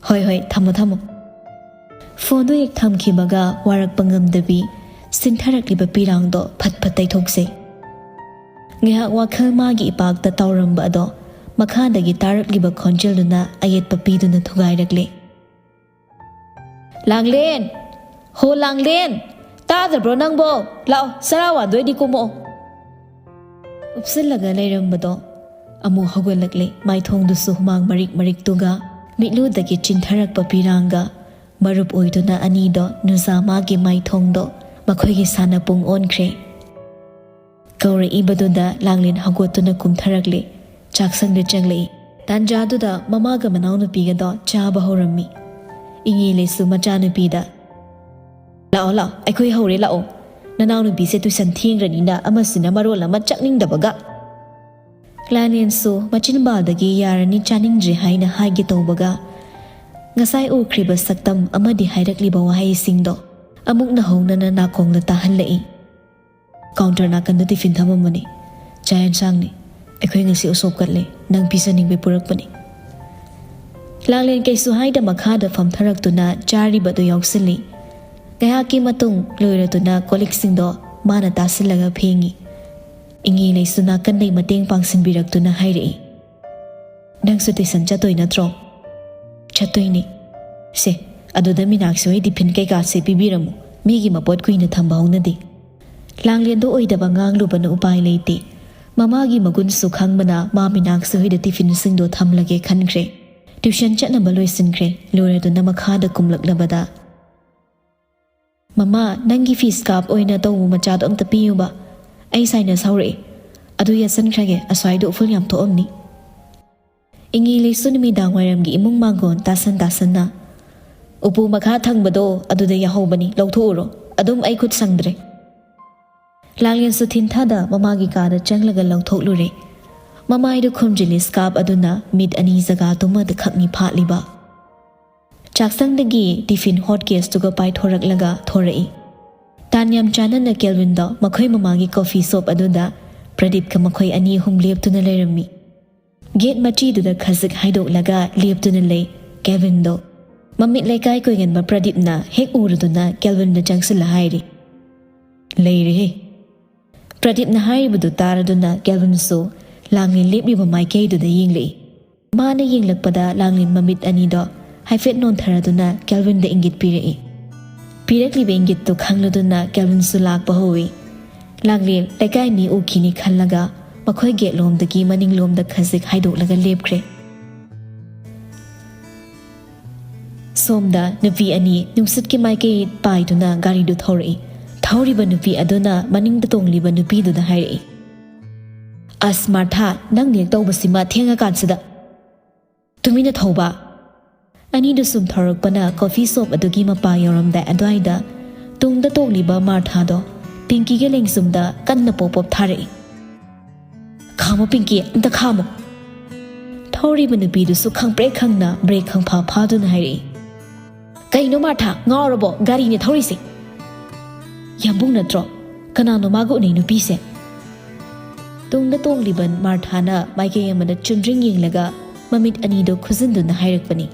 "ꯍꯣꯏ, ꯍꯣꯏ, ꯊꯝꯃꯣ, ꯊꯝꯃꯣ꯫" ꯐꯣꯟꯗꯨ ꯍꯦꯛ ꯊꯝꯈꯤꯕꯒ ꯋꯥꯔꯛꯄ ꯉꯝꯗꯕꯤ ꯁꯤꯟꯊꯔꯛꯂꯤꯕ ꯄꯤꯔꯥꯡꯗꯣ ꯐꯠ ꯐꯠ ꯇꯩꯊꯣꯛꯆꯩ꯫ ꯉꯥꯏꯍꯥꯛ ꯋꯥꯈꯜ ꯃꯥꯒꯤ ꯏꯄꯥꯛꯇ ꯇꯥꯎꯔꯝꯕ ꯑꯗꯣ ꯃꯈꯥꯗꯒꯤ ꯇꯥꯔꯛꯂꯤꯕ ꯈꯣꯟꯖꯦꯜꯗꯨꯅ ꯑꯌꯦꯠꯄ ꯄꯤꯗꯨꯅ ꯊꯨꯒꯥꯏꯔꯛꯂꯦ꯫ "ꯂꯥꯡꯂꯦꯟ! ꯍꯣ ꯂꯥꯡꯂꯦꯟ! ꯇꯥꯗꯕ꯭ꯔꯣ ꯅꯪꯕꯣ? ꯂꯥꯛꯑꯣ, ꯆꯔꯥ ꯋꯥꯟꯗꯣꯏꯗꯤ ꯀꯨꯝꯃꯛꯑꯣ꯫" ꯎꯞꯁꯤꯜꯂꯒ ꯂꯩꯔꯝꯕꯗꯣ ꯑꯃꯨꯛ ꯍꯧꯒꯠꯂꯛꯂꯦ꯫ ꯃꯥꯏꯊꯣꯡꯗꯨꯁꯨ ꯍꯨꯃꯥꯡ ꯃꯔꯤꯛ ꯃꯔꯤꯛꯇꯨꯒ ꯃꯤꯠꯂꯨꯗꯒꯤ ꯆꯤꯟꯊꯔꯛꯄ ꯄꯤꯔꯥꯡꯒ ꯃꯔꯨꯞ ꯑꯣꯏꯗꯨꯅ ꯑꯅꯤꯗꯣ ꯅꯨꯖꯥ ꯃꯥꯒꯤ ꯃꯥꯏꯊꯣꯡꯗꯣ ꯃꯈꯣꯏꯒꯤ ꯁꯥꯟꯅꯄꯨꯡ ꯑꯣꯟꯈ꯭ꯔꯦ꯫ ꯀꯧꯔꯛꯏꯕꯗꯨꯗ ꯂꯥꯡꯂꯦꯟ ꯍꯧꯒꯠꯇꯨꯅ ꯀꯨꯝꯊꯔꯛꯂꯦ꯫ ꯆꯥꯛꯁꯪꯗ ꯆꯪꯂꯛꯏ꯫ ꯇꯥꯟꯖꯥꯗꯨꯗ ꯃꯃꯥꯒ ꯃꯅꯥꯎꯅꯨꯄꯤꯒꯗꯣ ꯆꯥꯕ ꯍꯧꯔꯝꯃꯤ꯫ ꯏꯉꯦꯂꯩꯁꯨ ꯃꯆꯥꯅꯨꯄꯤꯗ, "ꯂꯥꯛꯑꯣ, ꯂꯥꯛꯑꯣ, ꯑꯩꯈꯣꯏ ꯍꯧꯔꯦ, ꯂꯥꯛꯑꯣ꯫ ꯅꯅꯥꯎꯅꯨꯄꯤꯁꯦ ꯇꯨꯏꯁꯟ ꯊꯦꯡꯈ꯭ꯔꯅꯤꯅ ꯑꯃꯁꯤꯅ ꯃꯔꯣꯜ ꯑꯃ ꯆꯠꯅꯤꯡꯗꯕꯒ꯫" ꯂꯥꯡꯂꯦꯟꯁꯨ ꯃꯆꯤꯟꯕꯥꯜꯗꯒꯤ ꯌꯥꯔꯅꯤ, ꯆꯥꯅꯤꯡꯗ꯭ꯔꯦ ꯍꯥꯏꯅ ꯍꯥꯏꯒꯦ ꯇꯧꯕꯒ, ꯉꯁꯥꯏ ꯎꯈ꯭ꯔꯤꯕ ꯁꯛꯇꯝ ꯑꯃꯗꯤ ꯍꯥꯏꯔꯛꯂꯤꯕ ꯋꯥꯍꯩꯁꯤꯡꯗꯣ ꯑꯃꯨꯛ ꯅꯧꯍꯧꯅꯅ ꯅꯥꯀꯣꯡꯗ ꯇꯥꯍꯜꯂꯛꯏ꯫ "ꯀꯥꯎꯟꯇꯔ ꯅꯥꯀꯟꯗ ꯇꯤꯐꯤꯟ ꯊꯝꯃꯝꯕꯅꯤ꯫ ꯆꯥꯛ ꯌꯦꯟꯁꯥꯡꯅꯤ꯫ ꯑꯩꯈꯣꯏ ꯉꯁꯤ ꯎꯁꯣꯞ ꯀꯠꯂꯦ꯫ ꯅꯪ ꯄꯤꯖꯅꯤꯡꯕꯩ ꯄꯨꯔꯛꯄꯅꯤ꯫" ꯂꯥꯡꯂꯦꯟ ꯀꯩꯁꯨ ꯍꯥꯏꯗ ꯃꯈꯥꯗ ꯐꯝꯊꯔꯛꯇꯨꯅ ꯆꯥꯔꯤꯕꯗꯨ ꯌꯥꯎꯁꯤꯜꯂꯤ꯫ ꯉꯥꯏꯍꯥꯛꯀꯤ ꯃꯇꯨꯡ ꯂꯣꯏꯔꯗꯨꯅ ꯀꯣꯜꯂꯤꯛꯁꯤꯡꯗꯣ ꯃꯥꯅ ꯇꯥꯁꯤꯜꯂꯒ ꯐꯦꯡꯉꯤ꯫ ꯏꯉꯦꯂꯩꯁꯨ ꯅꯥꯀꯟꯗꯩ ꯃꯇꯦꯡ ꯄꯥꯡꯁꯤꯟꯕꯤꯔꯛꯇꯨꯅ ꯍꯥꯏꯔꯛꯏ, "ꯅꯪꯁꯨ ꯇꯨꯏꯁꯟ ꯆꯠꯇꯣꯏ ꯅꯠꯇ꯭ꯔꯣ?" "ꯆꯠꯇꯣꯏꯅꯦ꯫ ꯁꯦ, ꯑꯗꯨꯗ ꯃꯤꯅꯥꯛꯁꯤ ꯍꯣꯏ ꯇꯤꯐꯤꯟ ꯀꯩꯀꯥꯁꯦ ꯄꯤꯕꯤꯔꯝꯃꯨ꯫ ꯃꯤꯒꯤ ꯃꯄꯣꯠ ꯀꯨꯏꯅ ꯊꯝꯕ ꯍꯧꯅꯗꯦ꯫" ꯂꯥꯡꯂꯦꯟꯗꯣ ꯑꯣꯏꯗꯕ ꯉꯥꯡꯂꯨꯕꯅ ꯎꯄꯥꯏ ꯂꯩꯇꯦ꯫ ꯃꯃꯥꯒꯤ ꯃꯒꯨꯟꯁꯨ ꯈꯪꯕꯅ ꯃꯥ ꯃꯤꯅꯥꯛꯁꯤ ꯍꯣꯏꯗ ꯇꯤꯐꯤꯟꯁꯤꯡꯗꯣ ꯊꯝꯂꯒꯦ ꯈꯟꯈ꯭ꯔꯦ꯫ ꯇ꯭ꯌꯨꯁꯟ ꯆꯠꯅꯕ ꯂꯣꯏꯁꯤꯟꯈ꯭ꯔꯦ꯫ ꯂꯣꯏꯔꯗꯨꯅ ꯃꯈꯥꯗ ꯀꯨꯝꯂꯛꯂꯕꯗ, "ꯃꯃꯥ, ꯅꯪꯒꯤ ꯐꯤ ꯁ꯭ꯀꯥꯔꯞ ꯑꯣꯏꯅ ꯇꯧꯕ ꯃꯆꯥꯗꯣ ꯑꯝꯇ ꯄꯤꯌꯨꯕ꯫ ꯑꯩ ꯁꯥꯏꯅꯁ ꯍꯧꯔꯛꯑꯦ꯫ ꯑꯗꯨ ꯌꯦꯠꯁꯟꯈ꯭ꯔꯒꯦ, ꯑꯁ꯭ꯋꯥꯏꯗ ꯎꯐꯨꯜ ꯌꯥꯝ ꯊꯣꯛꯑꯝꯅꯤ꯫" ꯏꯉꯦꯂꯩꯁꯨ ꯅꯨꯃꯤꯗꯥꯡ ꯋꯥꯏꯔꯝꯒꯤ ꯏꯃꯨꯡ ꯃꯥꯡꯒꯣꯟ ꯇꯥꯁꯟ ꯇꯥꯁꯟꯅ, "ꯎꯄꯨ ꯃꯈꯥ ꯊꯪꯕꯗꯣ ꯑꯗꯨꯗ ꯌꯥꯍꯧꯕꯅꯤ, ꯂꯧꯊꯣꯛꯎꯔꯣ꯫ ꯑꯗꯨꯝ ꯑꯩ ꯈꯨꯠ ꯁꯪꯗ꯭ꯔꯦ꯫" ꯂꯥꯡꯂꯦꯟꯁꯨ ꯊꯤꯟꯊꯥꯗ ꯃꯃꯥꯒꯤ ꯀꯥꯗ ꯆꯪꯂꯒ ꯂꯧꯊꯣꯛꯂꯨꯔꯦ꯫ ꯃꯃꯥꯏꯗꯨ ꯈꯨꯝꯖꯤꯜꯂꯤ ꯁ꯭ꯀꯥꯔꯞ ꯑꯗꯨꯅ ꯃꯤꯠ ꯑꯅꯤ ꯖꯒꯥꯗꯨꯃꯗ ꯈꯛꯅꯤ ꯐꯥꯠꯂꯤꯕ꯫ ꯆꯥꯛꯁꯪꯗꯒꯤ ꯇꯤꯐꯤꯟ ꯍꯣꯠ ꯀꯦꯁꯇꯨꯒ ꯄꯥꯏꯊꯣꯔꯛꯂꯒ ꯊꯣꯔꯛꯏ꯫ ꯇꯥꯟ ꯌꯥꯝ ꯆꯥꯅꯅ ꯀꯦꯜꯚꯤꯟꯗꯣ ꯃꯈꯣꯏ ꯃꯃꯥꯡꯒꯤ ꯀꯣꯐꯤ ꯁꯣꯞ ꯑꯗꯨꯗ ꯄ꯭ꯔꯗꯤꯞꯀ ꯃꯈꯣꯏ ꯑꯅꯤ ꯑꯍꯨꯝ ꯂꯦꯞꯇꯨꯅ ꯂꯩꯔꯝꯃꯤ꯫ ꯒꯦꯠ ꯃꯆꯤꯗꯨꯗ ꯈꯖꯤꯛ ꯍꯥꯏꯗꯣꯛꯂꯒ ꯂꯦꯞꯇꯨꯅ ꯂꯩ ꯀꯦꯜꯚꯤꯟꯗꯣ꯫ ꯃꯃꯤꯠ ꯂꯩꯀꯥꯏ ꯀꯣꯏꯒꯟꯕ ꯄ꯭ꯔꯗꯤꯞꯅ ꯍꯦꯛ ꯎꯔꯗꯨꯅ ꯀꯦꯜꯚꯤꯟꯗ ꯆꯪꯁꯤꯜꯂ ꯍꯥꯏꯔꯤ, "ꯂꯩꯔꯦꯍꯦ!" ꯄ꯭ꯔꯗꯤꯞꯅ ꯍꯥꯏꯔꯤꯕꯗꯨ ꯇꯥꯔꯗꯨꯅ ꯀꯦꯜꯚꯤꯟꯁꯨ ꯂꯥꯡꯂꯦꯟ ꯂꯦꯞꯂꯤꯕ ꯃꯥꯏꯀꯩꯗꯨꯗ ꯌꯦꯡꯂꯛꯏ꯫ ꯃꯥꯅ ꯌꯦꯡꯂꯛꯄꯗ ꯂꯥꯡꯂꯦꯟ ꯃꯃꯤꯠ ꯑꯅꯤꯗꯣ ꯍꯥꯏꯐꯦꯠ ꯅꯣꯟꯊꯔꯗꯨꯅ ꯀꯦꯜꯚꯤꯟꯗ ꯏꯪꯒꯤꯠ ꯄꯤꯔꯛꯏ꯫ ꯄꯤꯔꯛꯂꯤꯕ ꯏꯪꯒꯤꯠꯇꯨ ꯈꯪꯂꯗꯨꯅ ꯀꯦꯜꯚꯤꯟꯁꯨ ꯂꯥꯛꯄ ꯍꯧꯏ꯫ ꯂꯥꯡꯂꯦꯟ ꯂꯩꯀꯥꯏ ꯃꯤ ꯎꯈꯤꯅꯤ ꯈꯜꯂꯒ ꯃꯈꯣꯏ ꯒꯦꯠꯂꯣꯝꯗꯒꯤ ꯃꯅꯤꯡꯂꯣꯝꯗ ꯈꯖꯤꯛ ꯍꯥꯏꯗꯣꯛꯂꯒ ꯂꯦꯞꯈ꯭ꯔꯦ꯫ ꯁꯣꯝꯗ ꯅꯨꯄꯤ ꯑꯅꯤ ꯅꯨꯡꯁꯤꯠꯀꯤ ꯃꯥꯏꯀꯩ ꯄꯥꯏꯗꯨꯅ ꯒꯥꯔꯤꯗꯨ ꯊꯧꯔꯛꯏ꯫ ꯊꯧꯔꯤꯕ ꯅꯨꯄꯤ ꯑꯗꯨꯅ ꯃꯅꯤꯡꯗ ꯇꯣꯡꯂꯤꯕ ꯅꯨꯄꯤꯗꯨꯗ ꯍꯥꯏꯔꯛꯏ, "ꯑꯁ ꯃꯥꯔꯊꯥ, ꯅꯪ ꯅꯦꯛ ꯇꯧꯕꯁꯤꯃ ꯊꯦꯡꯉꯀꯥꯟꯁꯤꯗ꯫ ꯇꯨꯃꯤꯟꯅ ꯊꯧꯕ!" ꯑꯅꯤꯗꯨ ꯁꯨꯝ ꯊꯧꯔꯛꯄꯅ ꯀꯣꯐꯤ ꯁꯣꯞ ꯑꯗꯨꯒꯤ ꯃꯄꯥ ꯌꯧꯔꯝꯗꯥꯏ ꯑꯗꯨꯋꯥꯏꯗ ꯇꯨꯡꯗ ꯇꯣꯡꯂꯤꯕ ꯃꯥꯔꯊꯥꯗꯣ ꯄꯤꯡꯀꯤꯒꯤ ꯂꯦꯡꯖꯨꯝꯗ ꯀꯟꯅ ꯄꯣꯞ ꯄꯣꯞ ꯊꯥꯔꯛꯏ꯫ "ꯈꯥꯝꯃꯣ ꯄꯤꯡꯀꯤ, ꯑꯝꯇ ꯈꯥꯝꯃꯣ!" ꯊꯧꯔꯤꯕ ꯅꯨꯄꯤꯗꯨꯁꯨ ꯈꯪꯄ꯭ꯔꯦꯛ ꯈꯪꯅ ꯕ꯭ꯔꯦꯛ ꯈꯪꯐꯥ ꯐꯥꯗꯨꯅ ꯍꯥꯏꯔꯛꯏ, "ꯀꯩꯅꯣ ꯃꯥꯔꯊꯥ, ꯉꯥꯎꯔꯕꯣ? ꯒꯥꯔꯤꯅꯦ ꯊꯧꯔꯤꯁꯦ!" "ꯌꯥꯝꯕꯨꯡ ꯅꯠꯇ꯭ꯔꯣ? ꯀꯅꯥꯅꯣ ꯃꯥꯒ ꯎꯅꯩ ꯅꯨꯄꯤꯁꯦ?" ꯇꯨꯡꯗ ꯇꯣꯡꯂꯤꯕ ꯃꯥꯔꯊꯥꯅ ꯃꯥꯏꯀꯩ ꯑꯃꯗ ꯆꯨꯝꯗ꯭ꯔꯤꯡ ꯌꯦꯡꯂꯒ ꯃꯃꯤꯠ ꯑꯅꯤꯗꯨ ꯈꯨꯖꯤꯟꯗꯨꯅ ꯍꯥꯏꯔꯛꯄꯅꯤ,